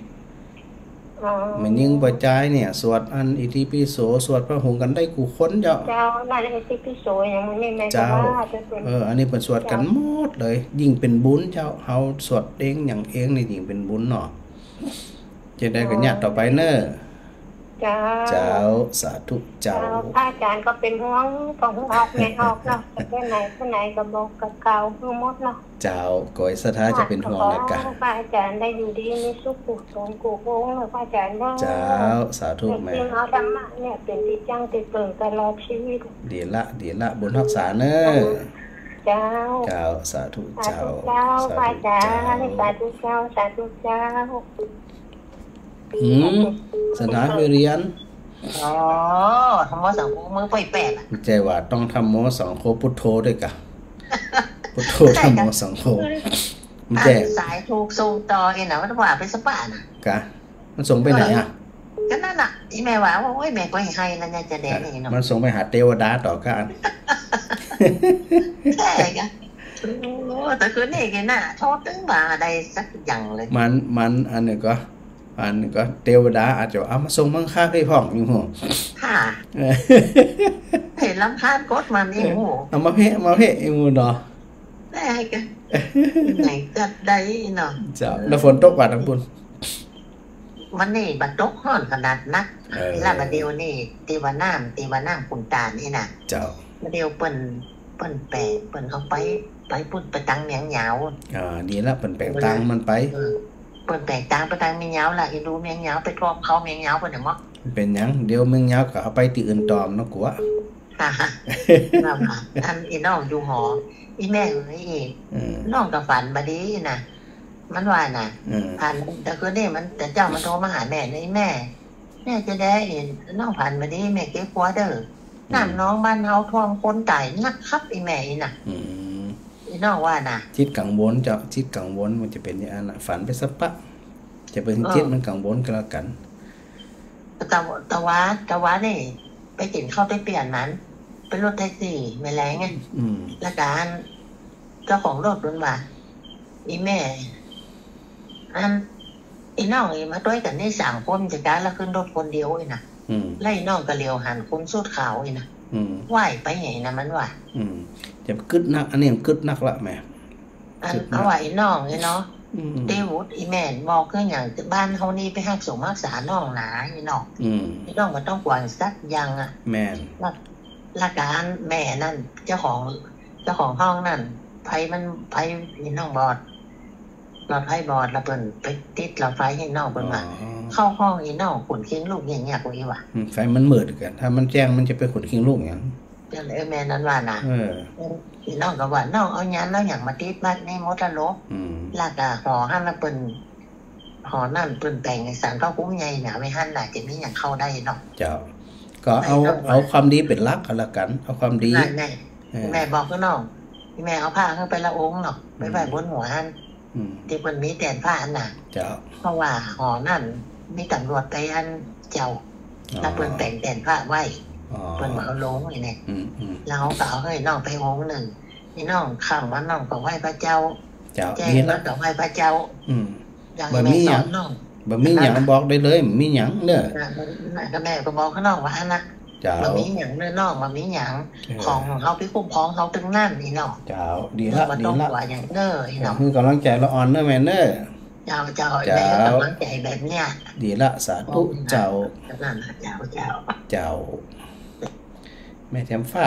อ๋อ แม่ญิงป้อจายเนี่ย สวดอันอิติปิโส สวดพระหงส์กั๋นได้กู้คนเจ้า เจ้า นั่นอิติปิโสอย่างนี้แม่ก็ เจ้า ว่าจะเป๋น เออ อันนี้เปิ้นสวดกั๋น เจ้า หมดเลย ยิ่งเป๋นบุญเจ้า เฮาสวดเองอย่างเองนี่ยิ่งเป๋นบุญเนาะ จะได้กั๋นญาติต่อไปเน่อ เจ้า เจ้า สาธุเจ้า เจ้า พระอาจ๋ารย์ก็เป๋นห่วง พ่อฮู้ออกแม่ออกเนาะ ไปไหนไปไหนก็บอกกับกล่าวหื้อหมดเนาะ เจ้า ก้อยศรัทธาจะเป๋นห่วงนะกะ ขอพระอาจ๋ารย์ได้อยู่ดีมีสุขกู้ตนกู้องค์นะพระอาจ๋ารย์เนาะ เจ้า สาธุแม่ จริงๆ เอาธรรมะเนี่ยเป๋นตี้จั้งตี้เปิ่งตลอดชีวิต ดีละ ดีละ บุญฮักษาเน่อ เจ้า เจ้า สาธุเจ้า สาธุเจ้า สาธุเจ้า พระอาจ๋ารย์ สาธุเจ้า สาธุเจ้า หืม สนามไปเรียน อ๋อ ธัมโมสังโฆ มื้อป้อยแปดอะ บ่ใจ้ว่าต้องธัมโมสังโฆพุทโธตวยกะ พุทโธ ใจ้กะ ธัมโมสังโฆ บ่ใจ้ อันสายถูกส่งต่อเองนะ มันว่าไปสปะนะ กะ มันส่งไปไหนอะ เออ ก็นั่นน่ะ อีแม่ว่า โอ๊ย แม่ก็ให้แล้วเนี่ยจะแดงนี่เนาะ มันส่งไปหาเตวดาต่อก้า ใจ้กะ โอ้ แต่คืนนี้แกน่ะ โทษตึงบ่าได้สักอย่างเลย มัน มัน อันนี้ก็ อันก็เตวดาอาจจะเอามาส่งมังค่าพี่พ่องอยู่หัว ค่ะ เออ เห็นรำคาญกดมันอีกหัว เอามาเพ่ เอามาเพ่อีกหัวเนาะ ได้กะ ไหนจัดได้เนาะ เจ้า แล้วฝนตกบ่าตังปุ้น วันนี้บ่ตกฮ้อนขนาดนัก เออ แล้วบ่าเดี่ยวนี้ตี้ว่าน้ำ ตี้ว่าน้ำขุนตาลนี่นะ เจ้า บ่าเดี่ยวเปิ้น เปิ้นแป๋ง เปิ้นเอาไป ไปปุ้นไปตังเมียงยาว อ่า ดีละ เปิ้นแป๋งตางมันไป เออ เปิ้นแป๋งตางไปตังเมียงยาวละ อีดูเมียงยาวไปท่วมเข้าเมียงยาวเปิ้นเนี่ยเนาะ เป๋นหยัง เดี๋ยวเมียงยาวก็เอาไปตี้อื่นต่อเนาะกั๋ว ค่ะ อันอีน้องอยู่หอ อีแม่เอ๋ย อืม น้องก็ฝันบ่าดีนะ มันว่านะ อืม ฝัน แต่คืนนี้มัน แต่เจ๊ามันโทรมาหาแม่นะ อีแม่ แม่จะได้ น้องฝันบ่าดี แม่เก็บกั๋วเด้อ อืม น้ำหนองบ้านเฮาท่วมคนต๋ายนักคัก อีแม่อีน่ะ อืม อีน้องว่านะ จิตกังวลเจ้า จิตกังวลมันจะเป๋นอย่างนั้นน่ะ ฝันไปสปะ จะเป๋น เออ จิตมันกังวลก็แล้วกั๋น ตะ ตะวา ตะวานี่ ไปกิ๋นข้าวตี้เปียนนั้น เป๋นรถแท็กซี่แม่แลงไง อืม แล้วกะอัน เจ้าของรถมันว่า อีแม่ อัน อีน้องอีมาตวยกั๋นนี่สามคนจะกะ แล้วขึ้นรถคนเดียวอีน่ะ อืม แล้วอีน้องก็เหลียวหันคนสูทขาวอีน่ะ อืม ไหว้ไปไหนนะมันว่า อืม จะกึ๊ดนัก อันนี้มันกึ๊ดนักละแม่ อัน กึ๊ดนัก เอาว่าอีน้องนี่เนาะ อืม ตี้วุฒิ อีแม่บอกคือหยัง บ้านเฮานี่ไปฮักสมฮักษาน้องหนาอีน้อง อืม อีน้องบ่ต้องกลัวสักอย่างอะ แม่น แล้ว แล้วกะอันแม่นั่น เจ้าของ เจ้าของห้องนั่น ไฟมัน ไฟอีน้องบอด หลอดไฟบอด แล้วเปิ้นไปติดหลอดไฟหื้อน้องเปิ้นว่า อ๋อ เข้าห้องอีน้องขนคิงลุกเยียะๆ กว่าอี้ว่ะ อืม ไฟมันมืดกั๋น ถ้ามันแจ้งมันจะไปขนคิงลุกหยัง เออ แม่นั่นว่านะ เออ อีน้องก็ว่า น้องเอาหยัง เอาหยังมาติดบัดนี้หมดละโหล อืม แล้วกะหอหั้นละเปิ้น หอนั่นเปิ้นแป๋งศาลพระภูมิใหญ่นะ ไว้หั้นน่ะ จะมีหยังเข้าได้เนาะ เจ้า ก็เอา เอาความดีเป๋นหลักก็แล้วกั๋น เอาความดี นั่นแหละ เออ แม่บอกกับน้อง แม่เอาผ้าหื้อไปละองค์เนาะ ไปไว้บนหัวหั้น อืม ตี้เปิ้นมีแตนพระหั้นน่ะ เจ้า เพราะว่าหอนั่นมีต๋ำรวจไปหั้นเจ้า อ๋อ แล้วเปิ้นแป๋งแตนพระไว้ อ๋อ เปิ้นบ่เอาลงนี่แหละ อืม อืม แล้วก็เอาหื้อน้องไปองค์นึ่ง อีน้องค่ำมาน้องก็ไหว้พระเจ้า เจ้า แจ้ง ดีละ แล้วก็ไหว้พระเจ้า อืม อย่าง บ่มีหยัง แม่สอนน้อง บ่มีหยัง นะ บอกได้เลย บ่มีหยังเน่อ อ่ะ ก็แม่ก็บอกกับน้องว่าหั้นน่ะ เจ้า บ่มีหยังเน่อน้อง บ่มีหยัง เออ ของเฮาไปคุ้มครองเฮาตึงนั้นนี่เนาะ เจ้า ดีละ น้องบ่ต้อง ดีละ กลัวหยังเน่อนี่เนาะ เออ หื้อกำลังใจ๋ละอ่อนเน่อแม่เน่อ เจ้า เจ้า เจ้า แม่ก็กำลังใจ๋แบบเนี้ย ดีละ สาธุ อืม เจ้า นั่นน่ะ เจ้า เจ้า เจ้า แม่แถมฟ้า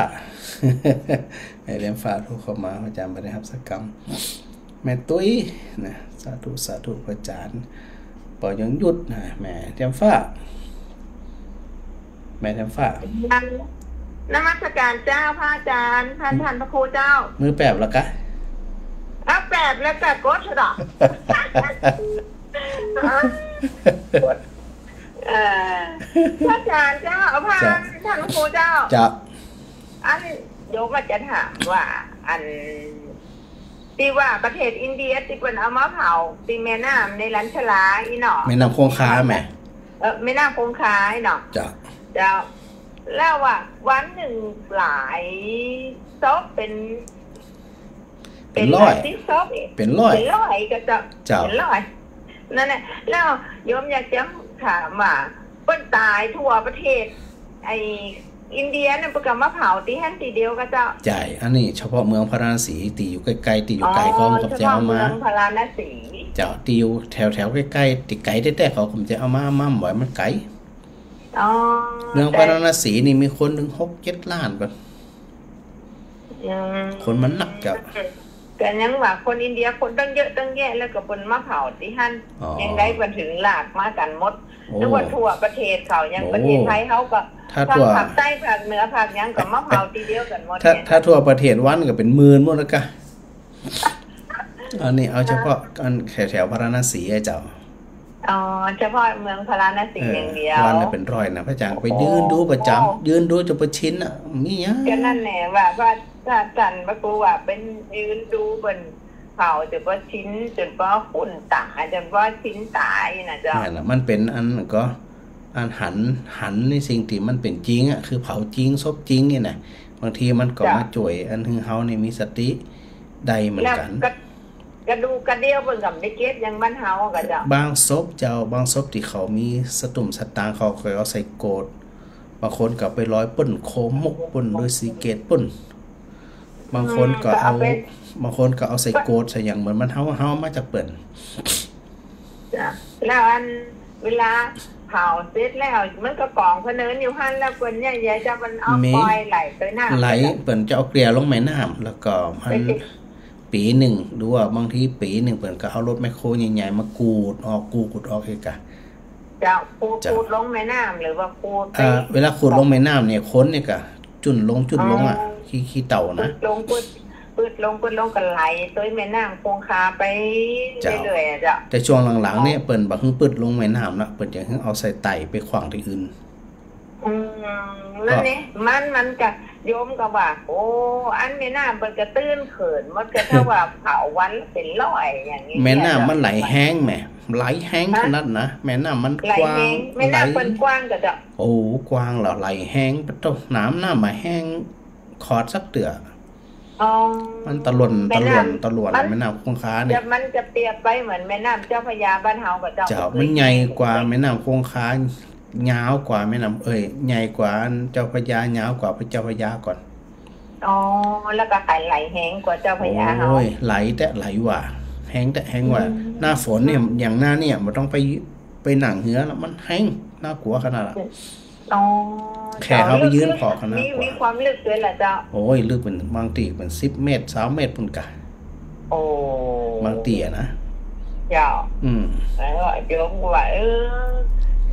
แม่แถมฟ้าโทรเข้ามา อาจ๋ารย์บ่ได้ฮับสักกำ แม่ตุ้ยนะ สาธุ สาธุ พระอาจ๋ารย์ เป่ายงยุทธนะ แม่แถมฟ้า แม่แถมฟ้า นมัสการเจ้าพระอาจารย์ ท่าน ท่านพระครูเจ้า มือแปบแล้วกะ อ่ะ แปบแล้วกะกดเถอะ เอ่อ พระอาจารย์เจ้า พระ เจ้า ท่านพระครูเจ้า เจ้า อันโยมว่าจะถามว่า อัน ตี้ว่าประเทศอินเดียตี้เปิ้นเอามาเผาตี้แม่น้ำเนรัญชลาอี้เนาะ แม่น้ำคงคาแหม เออ แม่น้ำคงคาอี้เนาะ เจ้า เจ้า แล้วว่าวันนึ่งหลายศพ เป๋น เป๋นร้อย หลายสิบศพ เป๋นร้อย เป๋นร้อยกะเจ้า เจ้า เป๋นร้อย นั่นแหละ แล้วโยมอยากจะถามว่า เปิ้นต๋ายทั่วประเทศ ไอ้อินเดียเนี่ยเปิ้นกะมาเผาตี้หั้นตี้เดียวกะเจ้า ใจ้ อันนี้เฉพาะเมืองพาราณสี ตี้อยู่ใก้ๆ ตี้อยู่ไก๋ก็ อ๋อ เปิ้นกะจะเอามา เฉพาะเมืองพาราณสี เจ้า ตี้อยู่แถวๆ ใก้ๆ ตี้ไก๋แต๊ๆ เขาก็จะเอามา มาบ่อย มันไก๋ อ๋อ เมืองพาราณสีนี่มีคนตึงหกเจ็ดล้านก่อน อืม คนมันนักเจ้า กะยังว่าคนอินเดียคนตั้งเยอะตั้งแยะ แล้วกะเปิ้นมาเผาตี้หั้น อ๋อ ยังได้เปิ้นถึงลากมากั๋นหมด โอ้ นึกว่าทั่วประเทศเขา ยัง โอ้ ประเทศไทยเขากะ ถ้าทั่ว ภาคใต้ภาคเหนือภาคหยังกะมาเผาตี้เดียวกั๋นหมด ถ้า เนี่ย ถ้าทั่วประเทศวันกะเป๋นหมื่นหมดแล้วกะ อันนี้เอาเฉพาะอันแถวๆ พาราณสีอะเจ้า อ๋อ เฉพาะเมืองพาราณสี เออ อย่างเดียว วันละเป๋นร้อยนะ พระอาจารย์ โอ้โห ไปยืนดูประจ๋ำ ยืนดูจ๋นบ่ชินอะ มีหยัง กะนั่นแหละว่า ว่าถ้าท่านพระครูว่าเป๋นยืนดูเปิ้นเผาจ๋นบ่ชิน จ๋นบ่คุ้นต๋า จ๋นบ่ชินต๋าอี้นะเจ้า นั่นแหละ มันเป๋นอันก็ อันหัน หันในสิ่งตี้มันเป๋นจริงอะ คือเผาจริง ศพจริงนี่นะ บางทีมันก็ เจ้า มาจ้วยอันหื้อเฮานี่มีสติได้เหมือนกั๋น แล้วกะ กระดูกกระเดี้ยวเปิ้นกะบ่ได้เก็บอย่างบ้านเฮากะเจ้า บางศพเจ้า บางศพตี้เขามีสตุ้มสตางค์ เขาก็เอาใส่โกศ บางคนก็เอาไปลอยปู๊นโคมุกปู๊น ฤๅษีเกศปู๊น บางคนก็เอา อืม ก็เอาไป บางคนก็เอาใส่โกศ ใส่หยังเหมือนบ้านเฮา เฮามาจากเปิ้น เจ้า แล้วอันเวลาเผาเสร็จแล้ว มันก็ก๋องพะเนินอยู่หั้น แล้วเปิ้นเนี่ย ยายเจ้า มันเอา มี ปล่อยไหลไปน้ำ ไหล เปิ้นจะเอาเกลี่ยลงแม่น้ำ แล้วก็มัน ไปเก็บ ปี๋นึ่ง หรือว่าบางทีปี๋นึ่งเปิ้นก็เอารถแมคโครใหญ่ๆ มากูดออก กูดออกเอกอะ เจ้า ขูด เจ้า ขูดลงแม่น้ำหรือว่าขูดไป เอ่อ เวลาขูดลงแม่น้ำเนี่ย คนเนี่ยก็จุ่นลง จุ่นลงอะ อ๋อ ขี้ ขี้เต่านะ ปื๊ดลง ปื๊ด ปื๊ดลง ปื๊ดลงก็ไหลตวยแม่น้ำคงคาไป เจ้า เรื่อยๆ อะเจ้า แต่ช่วงหลังๆ เนี่ย อ๋อ เปิ้นบ่หื้อปื๊ดลงแม่น้ำละ เปิ้นจะหื้อเอาใส่ไต่ไปขว้างตี้อื่น อืม นั่นนี่ มัน มันกะ โยมก็ว่า โอ้ อันแม่น้ำเปิ้นกะตื้นเขินหมด กะถ้าว่าเผาวันละเป๋นร้อยอย่างนี้ แม่น้ำมันไหลแฮงแหม ไหลแฮง ฮะ ขนาดนะ แม่น้ำมัน ไหลแฮง กว้าง แม่น้ำ ไหล เปิ้นกว้างกะเจ้า โอ้ กว้างแล้วไหลแฮง ปะโธ่ น้ำ น้ำบ่แฮงขอดสักเตื้อ อ๋อ มันตะหล่น แม่น้ำ ตะหล่น ตะหล่น มัน แม่น้ำคงคาเนี่ย จะ มันจะเปรียบไปเหมือนแม่น้ำเจ้าพระยาบ้านเฮากะเจ้า เจ้า มันใหญ่กว่าแม่น้ำคงคา ยาวกว่าแม่น้ำ เอ้ย ใหญ่กว่าเจ้าพระยา ยาวกว่าเจ้าพระยาก่อน อ๋อ แล้วก็ไหลแฮงกว่าเจ้าพระยาเฮา โอ้ย ไหลแต๊ ไหลหว่า แฮงแต๊ แฮงหว่า อืม หน้าฝนเนี่ย อย่างหน้าเนี่ย บ่ต้องไป ไปนั่งเฮือแล้ว มันแฮง น่ากลัวขนาดละ อ๋อ แค่เฮาไปยืนผ่อก็น่ากลัว มี มีความลึกตวยละเจ้า โอ้ย ลึกเป๋น บางตี้เป๋นสิบเมตร ซาวเมตรปู๊นกะ โอ้ บางตี้อะนะ เจ้า อืม แล้วโยมก็ว่า เออ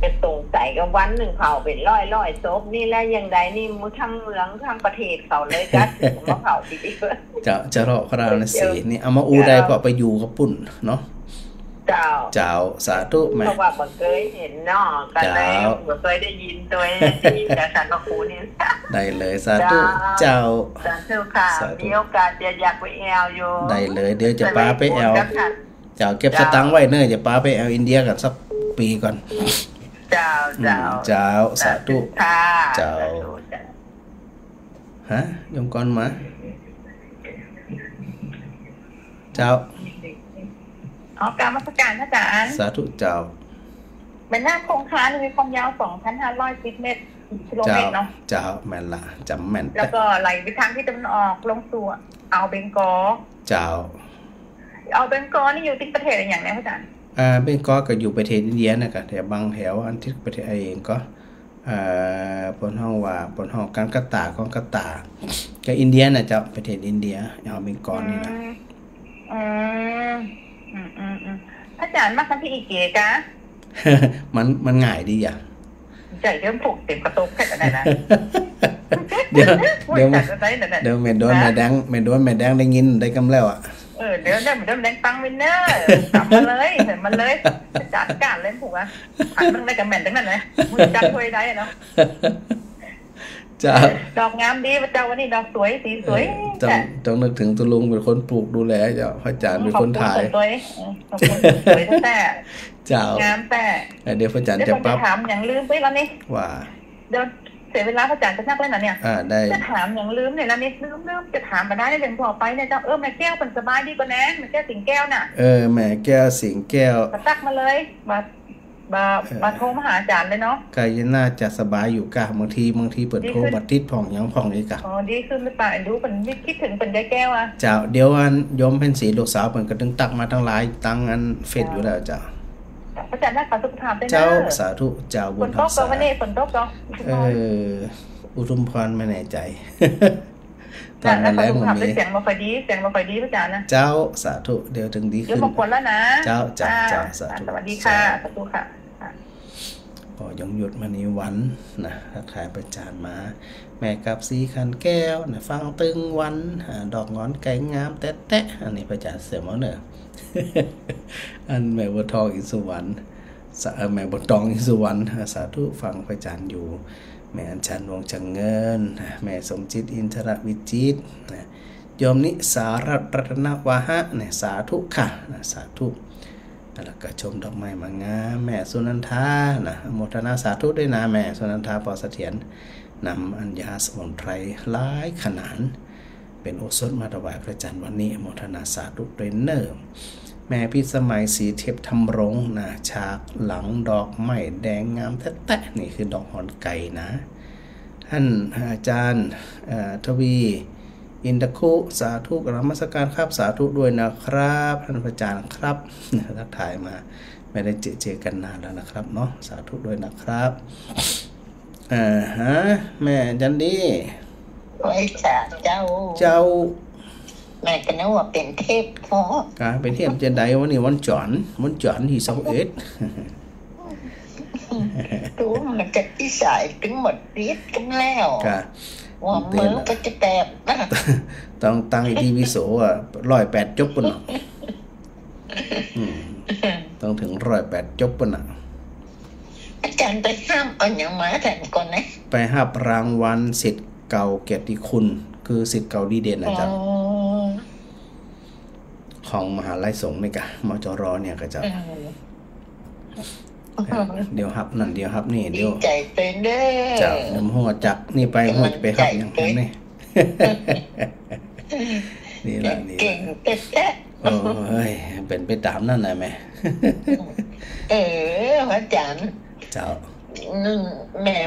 จะสงสัยกะวันนึ่งเผาเป๋นร้อยๆ ศพนี่ แล้วอย่างใดนี่ ทั้งเมืองทั้งประเทศเขาเลยกะ มาเผาตี้เดียว เจ้า เจ้าเนาะ พาราณสีนี่ เอามาอู้ได้ เจ้า เพราะไปอยู่กับปู๊นเนาะ เจ้า เจ้า สาธุแม่ เพราะว่าบ่เกยหันเนาะ กะเลย เจ้า บ่เกยได้ยินตวยตี้อาจารย์พระครูนี่ ได้เลย สาธุ เจ้า เจ้า สาธุค่ะ สาธุ มีโอกาสจะอยากไปแอวอยู่ ได้เลย เดี๋ยวจะปาไปแอว เจ้า เก็บสตางค์ไว้เน่อ จะปาไปแอวอินเดียกั๋นสักปี๋ก่อน เจ้า อืม เจ้า เจ้า สาธุ สาธุค่ะ เจ้า สาธุ เจ้า ฮะ โยมกรมา เจ้า อ๋อ กราบนมัสการพระอาจารย์ สาธุเจ้า แม่น้ำคงคานี่มีความยาว สองพันห้าร้อยสิบเมตร กิโลเมตรเนาะ เจ้า แม่นละ จ๋ำแม่น แล้วก็ไหลไปทางทิศตะวันออก ลงสู่อ่าวเบงกอล เจ้า อ่าวเบงกอลนี่อยู่ตี้ประเทศอะหยังเนี่ยพระอาจารย์ อ่า เบงกอลก็อยู่ประเทศอินเดียนะกะ แถวบางแถวอันตี้ประเทศไอ้ก็ เอ่อ เปิ้นฮ้องว่า เปิ้นฮ้องกัลกัตตา กัลกัตตา กะอินเดียนะเจ้า ประเทศอินเดีย อ่าวเบงกอลนี่นะ อืม อืม อืม อืม อืม พระอาจารย์มาคันตี้อีเก๋กะ มัน มันง่ายดีอะ ใจ้ เดี๋ยวผูกเต๋มกระตุกแค่นั้นนะ เดี๋ยว เดี๋ยว จัดอะไรนั่นน่ะ เดี๋ยวแม่โดน ฮะ แม่แดง แม่โดนแม่แดงได้ยินได้กำแล้วอะ เออ เดี๋ยวเนี่ย เดี๋ยวแม่แดงตังค์วินเนอร์ กลับมาเลย มาเลย จัดก๋านเลยผูกอะ ผันเรื่องอะไรกับแม่นตั้งนั้นนะ มึงจัดถ้วยได้เนาะ เจ้า ดอกงามดีพระเจ้า วันนี้ดอกสวย สีสวย เออ ต้อง จ้ะ ต้องนึกถึงตุ๊ลุงเป๋นคนปลูกดูแลเจ้า พระอาจ๋ารย์เป๋นคนถ่าย ขอบคุณส่วนตัว เออ ขอบคุณส่วนตัวแต๊ๆ เจ้า งามแต๊ เออ เดี๋ยวพระอาจ๋ารย์ เดี๋ยว จะ ผมจะ ปั๊บ ถามอย่างลืมไปแล้วนี่ ว่า เดี๋ยวเสียเวลาพระอาจ๋ารย์จะนักเลยนะเนี่ย อ่า ได้ จะถามอย่างลืมเนี่ยแล้วนี่ ลืม ลืม จะถามมาได้เรื่องทั่วไปเนี่ยเจ้า เออ แม่แก้วเปิ้นสบายดีก่อแน่ แม่แก้วสิงแก้วน่ะ เออ แม่แก้วสิงแก้ว ก็ตั๊กมาเลย มา บ่า เออ บ่าโทรมาหาอาจ๋ารย์เลยเนาะ ก็น่าจะสบายอยู่ก่ะ บางที บางทีเปิ้นโทร ดีขึ้น บ่ติดพ่องหยังพ่องอีกก่ะ อ๋อ ดีขึ้นหรือเปล่า เอ็นดูเปิ้น คิดถึงเปิ้นยายแก้วอะ เจ้า เดี๋ยวอันโยมเพ็ญศรีลูกสาวเปิ้นก็ตึงตั๊กมาตังไลน์ ตังอันเฟซอยู่แล้วเจ้า เจ้า พระอาจ๋ารย์นะ ขอสุขภาพด้วยนะ เจ้า สาธุ เจ้า บุญฮักษา ฝนตกก่อวันนี้ ฝนตกก่อ เออ อุทุมพรไม่แน่ใจ ตอนนั้นแหละ แล้วก็ดูภาพ ผมมี เสียงบ่ค่อยดี เสียงบ่ค่อยดีพระอาจ๋ารย์นะ เจ้า สาธุ เดี๋ยวตึงดีขึ้น เดี๋ยวมากวนแล้วนะ เจ้า เจ้า อ่า เจ้า สาธุ สวัสดีค่ะ เจ้า สาธุค่ะ ค่ะ ป้อยงยุทธ มณีวรรณ นะ ทักทายพระอาจ๋ารย์มา แม่กาบสีขันแก้ว นะ ฟังตึงวัน อ่า ดอกหงอนไก่งามแต๊ๆ อันนี้พระอาจ๋ารย์เสริมเอาเน่อ อันแม่บัวทอง อินทร์สุวรรณ สา เอ่อ แม่บัวตอง อินทร์สุวรรณ สาธุ ฟังพระอาจ๋ารย์อยู่ แม่อัญชัน วงศ์จังเงิน แม่สมจิต อินทรวิจิตร โยมนิสารัตน์ รัตนวาหะ เนี่ย สาธุค่ะ สาธุ แล้วก็ชมดอกไม้มางาม แม่สุนันทา นะ อนุโมทนาสาธุด้วยนะ แม่สุนันทา ปอเสถียร นำอัญญาสมุนไพรหลายขนาด เป๋นโอสถมาถวายพระอาจ๋ารย์วันนี้ อนุโมทนาสาธุด้วยเน่อ แม่พิสมัย ศรีเทพธำรง นะ ฉากหลังดอกไม้แดงงามแต๊ๆ นี่คือดอกหงอนไก่นะ ท่านอาจ๋ารย์ เอ่อ ทวี อินทคุ สาธุ กราบนมัสการครับ สาธุด้วยนะครับ ท่านพระอาจ๋ารย์ครับ ทักทายมา ไม่ได้เจอ เจอกันนานแล้วนะครับเนาะ สาธุด้วยนะครับ อ่าฮะ แม่จันดี ไหว้สาเจ้า เจ้า แม่ก็นึกว่าเป๋นเทพเนาะ กะเป๋นเทพจะใด วันนี้วันจ๋ารย์ วันจ๋ารย์ตี้ซาวเอ็ด ดูมันจะตี้สายตึงหมดฤทธิ์กันแล้ว กะ ว่ามือก็จะแตกนะ ต้องตั้งอิติปิโสอะ ร้อยแปดจบปู้นเนาะ อืม ต้องเถิงร้อยแปดจบปู้นน่ะ อาจ๋ารย์ไปฮับเอาหยังมาแถมก่อนนะ ไปฮับรางวัลศิษย์เก่าเกียรติคุณ คือศิษย์เก่าดีเด่นนะเจ้า อ๋อ ของมหาลัยสงฆ์นี่กะ มจร เนี่ยกะเจ้า เออ เดี๋ยวฮับนั่น เดี๋ยวฮับนี่ ดี เดี๋ยว ใจ๋เต้นเด้อ เจ้า เดี๋ยวหัวจักนี่ไป หัวจะไปฮับหยัง กำลังใจ๋เต้น นี่ นี่แหละ นี่แหละ เก่งแต๊ๆ โอ้ย เป๋นไปต๋ามนั่นแหละแม่ เออ อาจ๋ารย์ เจ้า นึ่งแม่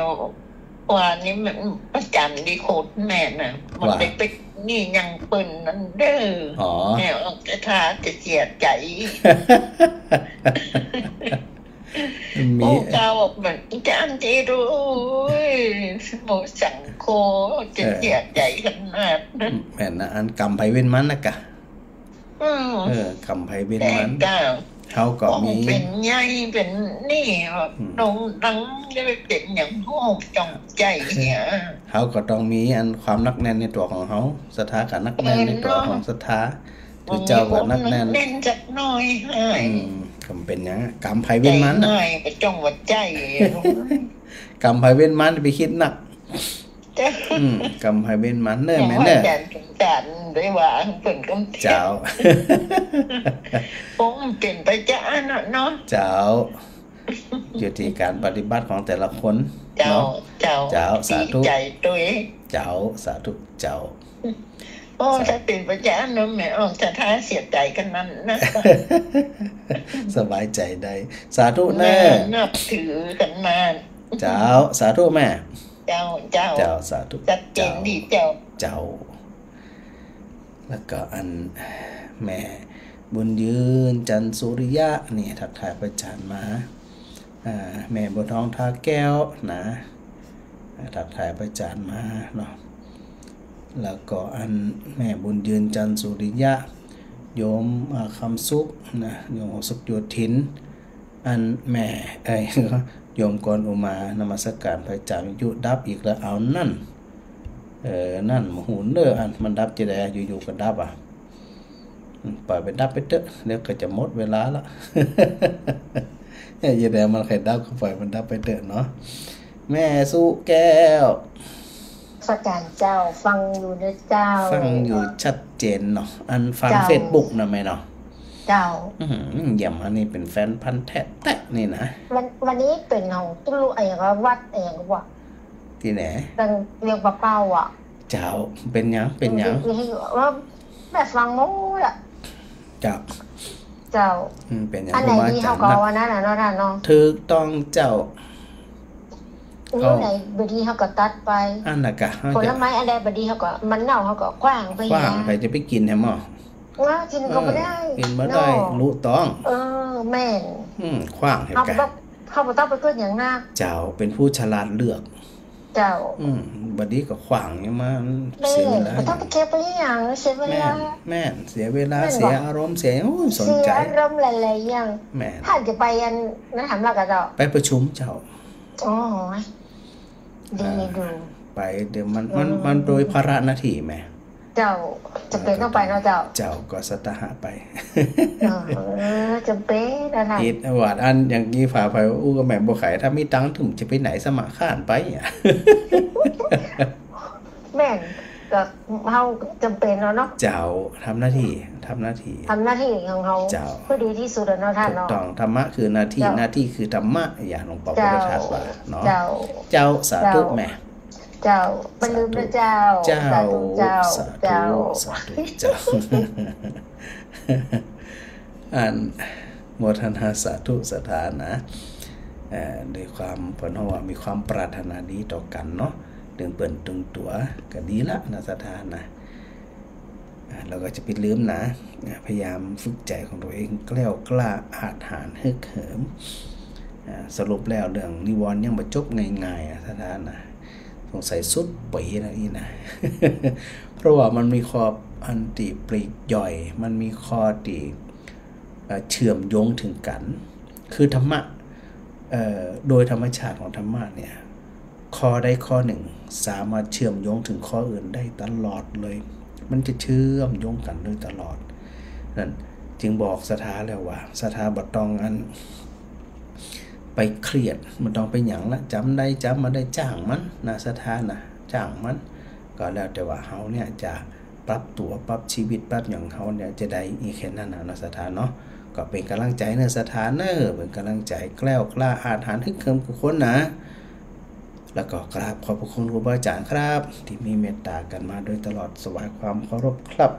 ว่านี่มันประจ๋ำดีโคตรแม่น่ะ มัน ว่า ได้ไปนี่ยังเปิ้นนั่นเด้อ อ๋อ แม่ออกจะท้าจะเสียใจ๋ มี โอ้ เก่าเหมือนจะอันที่รู้ โมสังโค จะ เออ เสียใจ๋ขนาดนั้น แม่นนะ อันกรรมไผเวรมันนะกะ อืม เออ กรรมไผเวรมัน แต่กะ เฮาก็มี เป๋นใหญ่เป๋นนี่ อืม น้องนังจะไปเป๋นหยังโหมจองใจ๋เนี่ย เฮาก็ต้องมีอันความหนักแน่นในตั๋วของเฮา ศรัทธาก็หนักแน่นในตั๋วของศรัทธา เออเนาะ ถือเจ้าก็หนักแน่น มีความหนักแน่นจักหน่อย อืม ก็เป๋นหยัง กรรมไผเวรมันน่ะ ใจ๋ง่ายก็จ้องว่าใจ๋ กรรมไผเวรมัน ไปกึ๊ดหนัก เจ้า อืม กรรมไผเวรมันเน่อ แม่เน่อ อาจ๋ารย์สงสารได้ว่าเปิ้นก็ เจ้า คงเป๋นไปจะอันน่ะเนาะ เจ้า อยู่ตี้ก๋านปฏิบัติของแต่ละคน เจ้า เนาะ เจ้า เจ้า สาธุ ดีใจ๋ตวย เจ้า สาธุ เจ้า โอ้ สา ถ้าเป๋นไปจะอันนั้นแม่ออกจะท้าเสียใจ๋ขนาดนั้นนะ สบายใจ๋ได้ สาธุเน่อ แม่นับถือขนาด เจ้า สาธุแม่ เจ้า เจ้า เจ้า สาธุ ชัดเจนดีเจ้า เจ้า แล้วก็อันแม่บุญยืน จันทร์สุริยะ นี่ทักทายพระอาจ๋ารย์มา อ่า แม่บัวทอง ท่าแก้ว นะ อ่า ทักทายพระอาจ๋ารย์มาเนาะ แล้วก็อันแม่บุญยืน จันทร์สุริยะ โยม อ่า คำสุข นะ โยมคำสุข โยธิน อันแหม เอ้ย โยมกรอุมา นมัสการพระอาจารย์ อยู่ดับอีกแล้ว เอานั่น เออ นั่น บ่ฮู้เน่อ อันมันดับจะใด อยู่ๆ ก็ดับอ่ะ อืม ปล่อยมันดับไปเต๊อะ เดี๋ยวก็จะหมดเวลาละ เอ้ย จะใดมันใค่ดับก็ปล่อยมันดับไปเต๊อะเนาะ แม่สุแก้ว นมัสการเจ้า ฟังอยู่นะเจ้า ฟังอยู่ชัดเจนเนาะ อันฟัง เจ้า เฟซบุ๊กนะแม่เนาะ เจ้า อื้อหือ เยี่ยม อันนี้เป๋นแฟนพันธุ์แท้ๆ นี่นะ วัน วันนี้เป๋นของตุ๊ลุ ไอ้หยังวะ วัดไอ้หยังวะ ตี้ไหน ตังเวียงป่าเป้าอ่ะ เจ้า เป๋นหยัง เป๋นหยัง ว่าแบบฟังหมดอ่ะ เจ้า เจ้า อืม เป๋นหยัง อันไหน ครูบาอาจ๋ารย์ ดีเฮาก็เอาอันนั้นน่ะเนาะ ท่านเนาะ ถูกต้องเจ้า อันไหนบ่ดีเฮาก็ตัดไป อันน่ะกะ เฮาจะ ผลไม้อันใดบ่ดีเฮาก็ มันเน่าเฮาก็ขว้างไป ขว้างไป จะไปกิ๋นแหมหมอ ว่ากิ๋นก็บ่ได้ เออ กิ๋นบ่ได้ เนาะ รู้ต้อง เออ แม่น อืม ขว้างแหม เฮาบ่ต้อง เฮาบ่ต้องไปกึ๊ดหยังนัก เจ้า เป๋นผู้ฉลาดเลือก เจ้า อืม บ่ดีก็ขว้างนี่มัน แม่น เสียเวลา บ่ต้องไปเก็บไปหยัง เสียเวลา แม่น แม่น เสียเวลา แม่นบ่ เสียอารมณ์ เสีย โอ้ย สนใจ๋ เสียอารมณ์หลายๆ อย่าง แม่น ถ้าจะไปอันนั้นถามแล้วก็เจ้า ไปประชุมเจ้า โอ้ย ดี อ่า ดู ไปเดี๋ยวมัน มัน เออ มันโดยภาระหน้าตี้แหม เจ้า จ๋ำเป๋นต้องไปเนาะเจ้า เจ้าก็สัตหะไป เออ จ๋ำเป๋นนะ อิดอวาดอันอย่างนี้ ฝาใผอู้ก็แม่นบ่ไข ถ้ามีตังค์ถึงจะไปไหนสมัครข้านไปอ่ะ แม่น ก็เฮาจ๋ำเป๋นแล้วเนาะ เจ้า ทำหน้าตี้ ทำหน้าตี้ ทำหน้าตี้ของเฮา เจ้า เพื่อดีตี้สุดอะเนาะท่านเนาะ ถูกต้อง ธรรมะคือหน้าตี้ เจ้า หน้าตี้คือธรรมะ อย่างหลวงปู่พุทธทาสว่าเนาะ เจ้า เจ้า สาธุ เจ้า แม่ เจ้า บ่ลืมนะเจ้า เจ้า สาธุเจ้า สาธุ เจ้า สาธุเจ้า อันโมทนาสาธุศรัทธานะ เอ่อ ด้วยความเปิ้นว่ามีความปรารถนาดีต่อกั๋นเนาะ ตึงเปิ้นตึงตั๋วก็ดีละนะศรัทธานะ อ่า เฮาก็จะไปลืมนะ อ่า พยายามฝึกใจ๋ของตั๋วเอง แกล้วกล้าอาจหาญฮึกเหิม อ่า สรุปแล้วเรื่องนิวรณ์ยังบ่จบง่ายๆ อะศรัทธานะ สงสัยสุดปี๋นะนี่นะ เพราะว่ามันมีข้ออันตี้ปลีกย่อย มันมีข้อตี้ เอ่อ เจื้อมโยงเถิงกั๋น คือธรรมะ เอ่อ โดยธรรมชาติของธรรมะเนี่ย ข้อใดข้อนึ่งสามารถเจื้อมโยงเถิงข้ออื่นได้ตลอดเลย มันจะเจื้อมโยงกั๋นโดยตลอด นั้นจึงบอกศรัทธาแล้วว่า ศรัทธาบ่ต้องอัน ไปเครียด บ่ต้องไปหยังละ จ๋ำใดจ๋ำบ่ได้จ้างมันนะศรัทธานะ จ้างมัน ก็แล้วแต่ว่าเฮาเนี่ยจะ ปรับตั๋ว ปรับจีวิต ปรับหยังเฮาเนี่ยจะได้อีแค่นั้นนะเนาะศรัทธาเนาะ ก็เป๋นก๋ำลังใจ๋เน่อศรัทธาเน่อ เป๋นก๋ำลังใจ๋แกล้วกล้าอาจหาญฮึกเหิมกู้คนนะ แล้วก็กราบขอบพระคุณครูบาอาจ๋ารย์ครับ ตี้มีเมตต๋ากั๋นมาโดยตลอด ถวายความเคารพครับ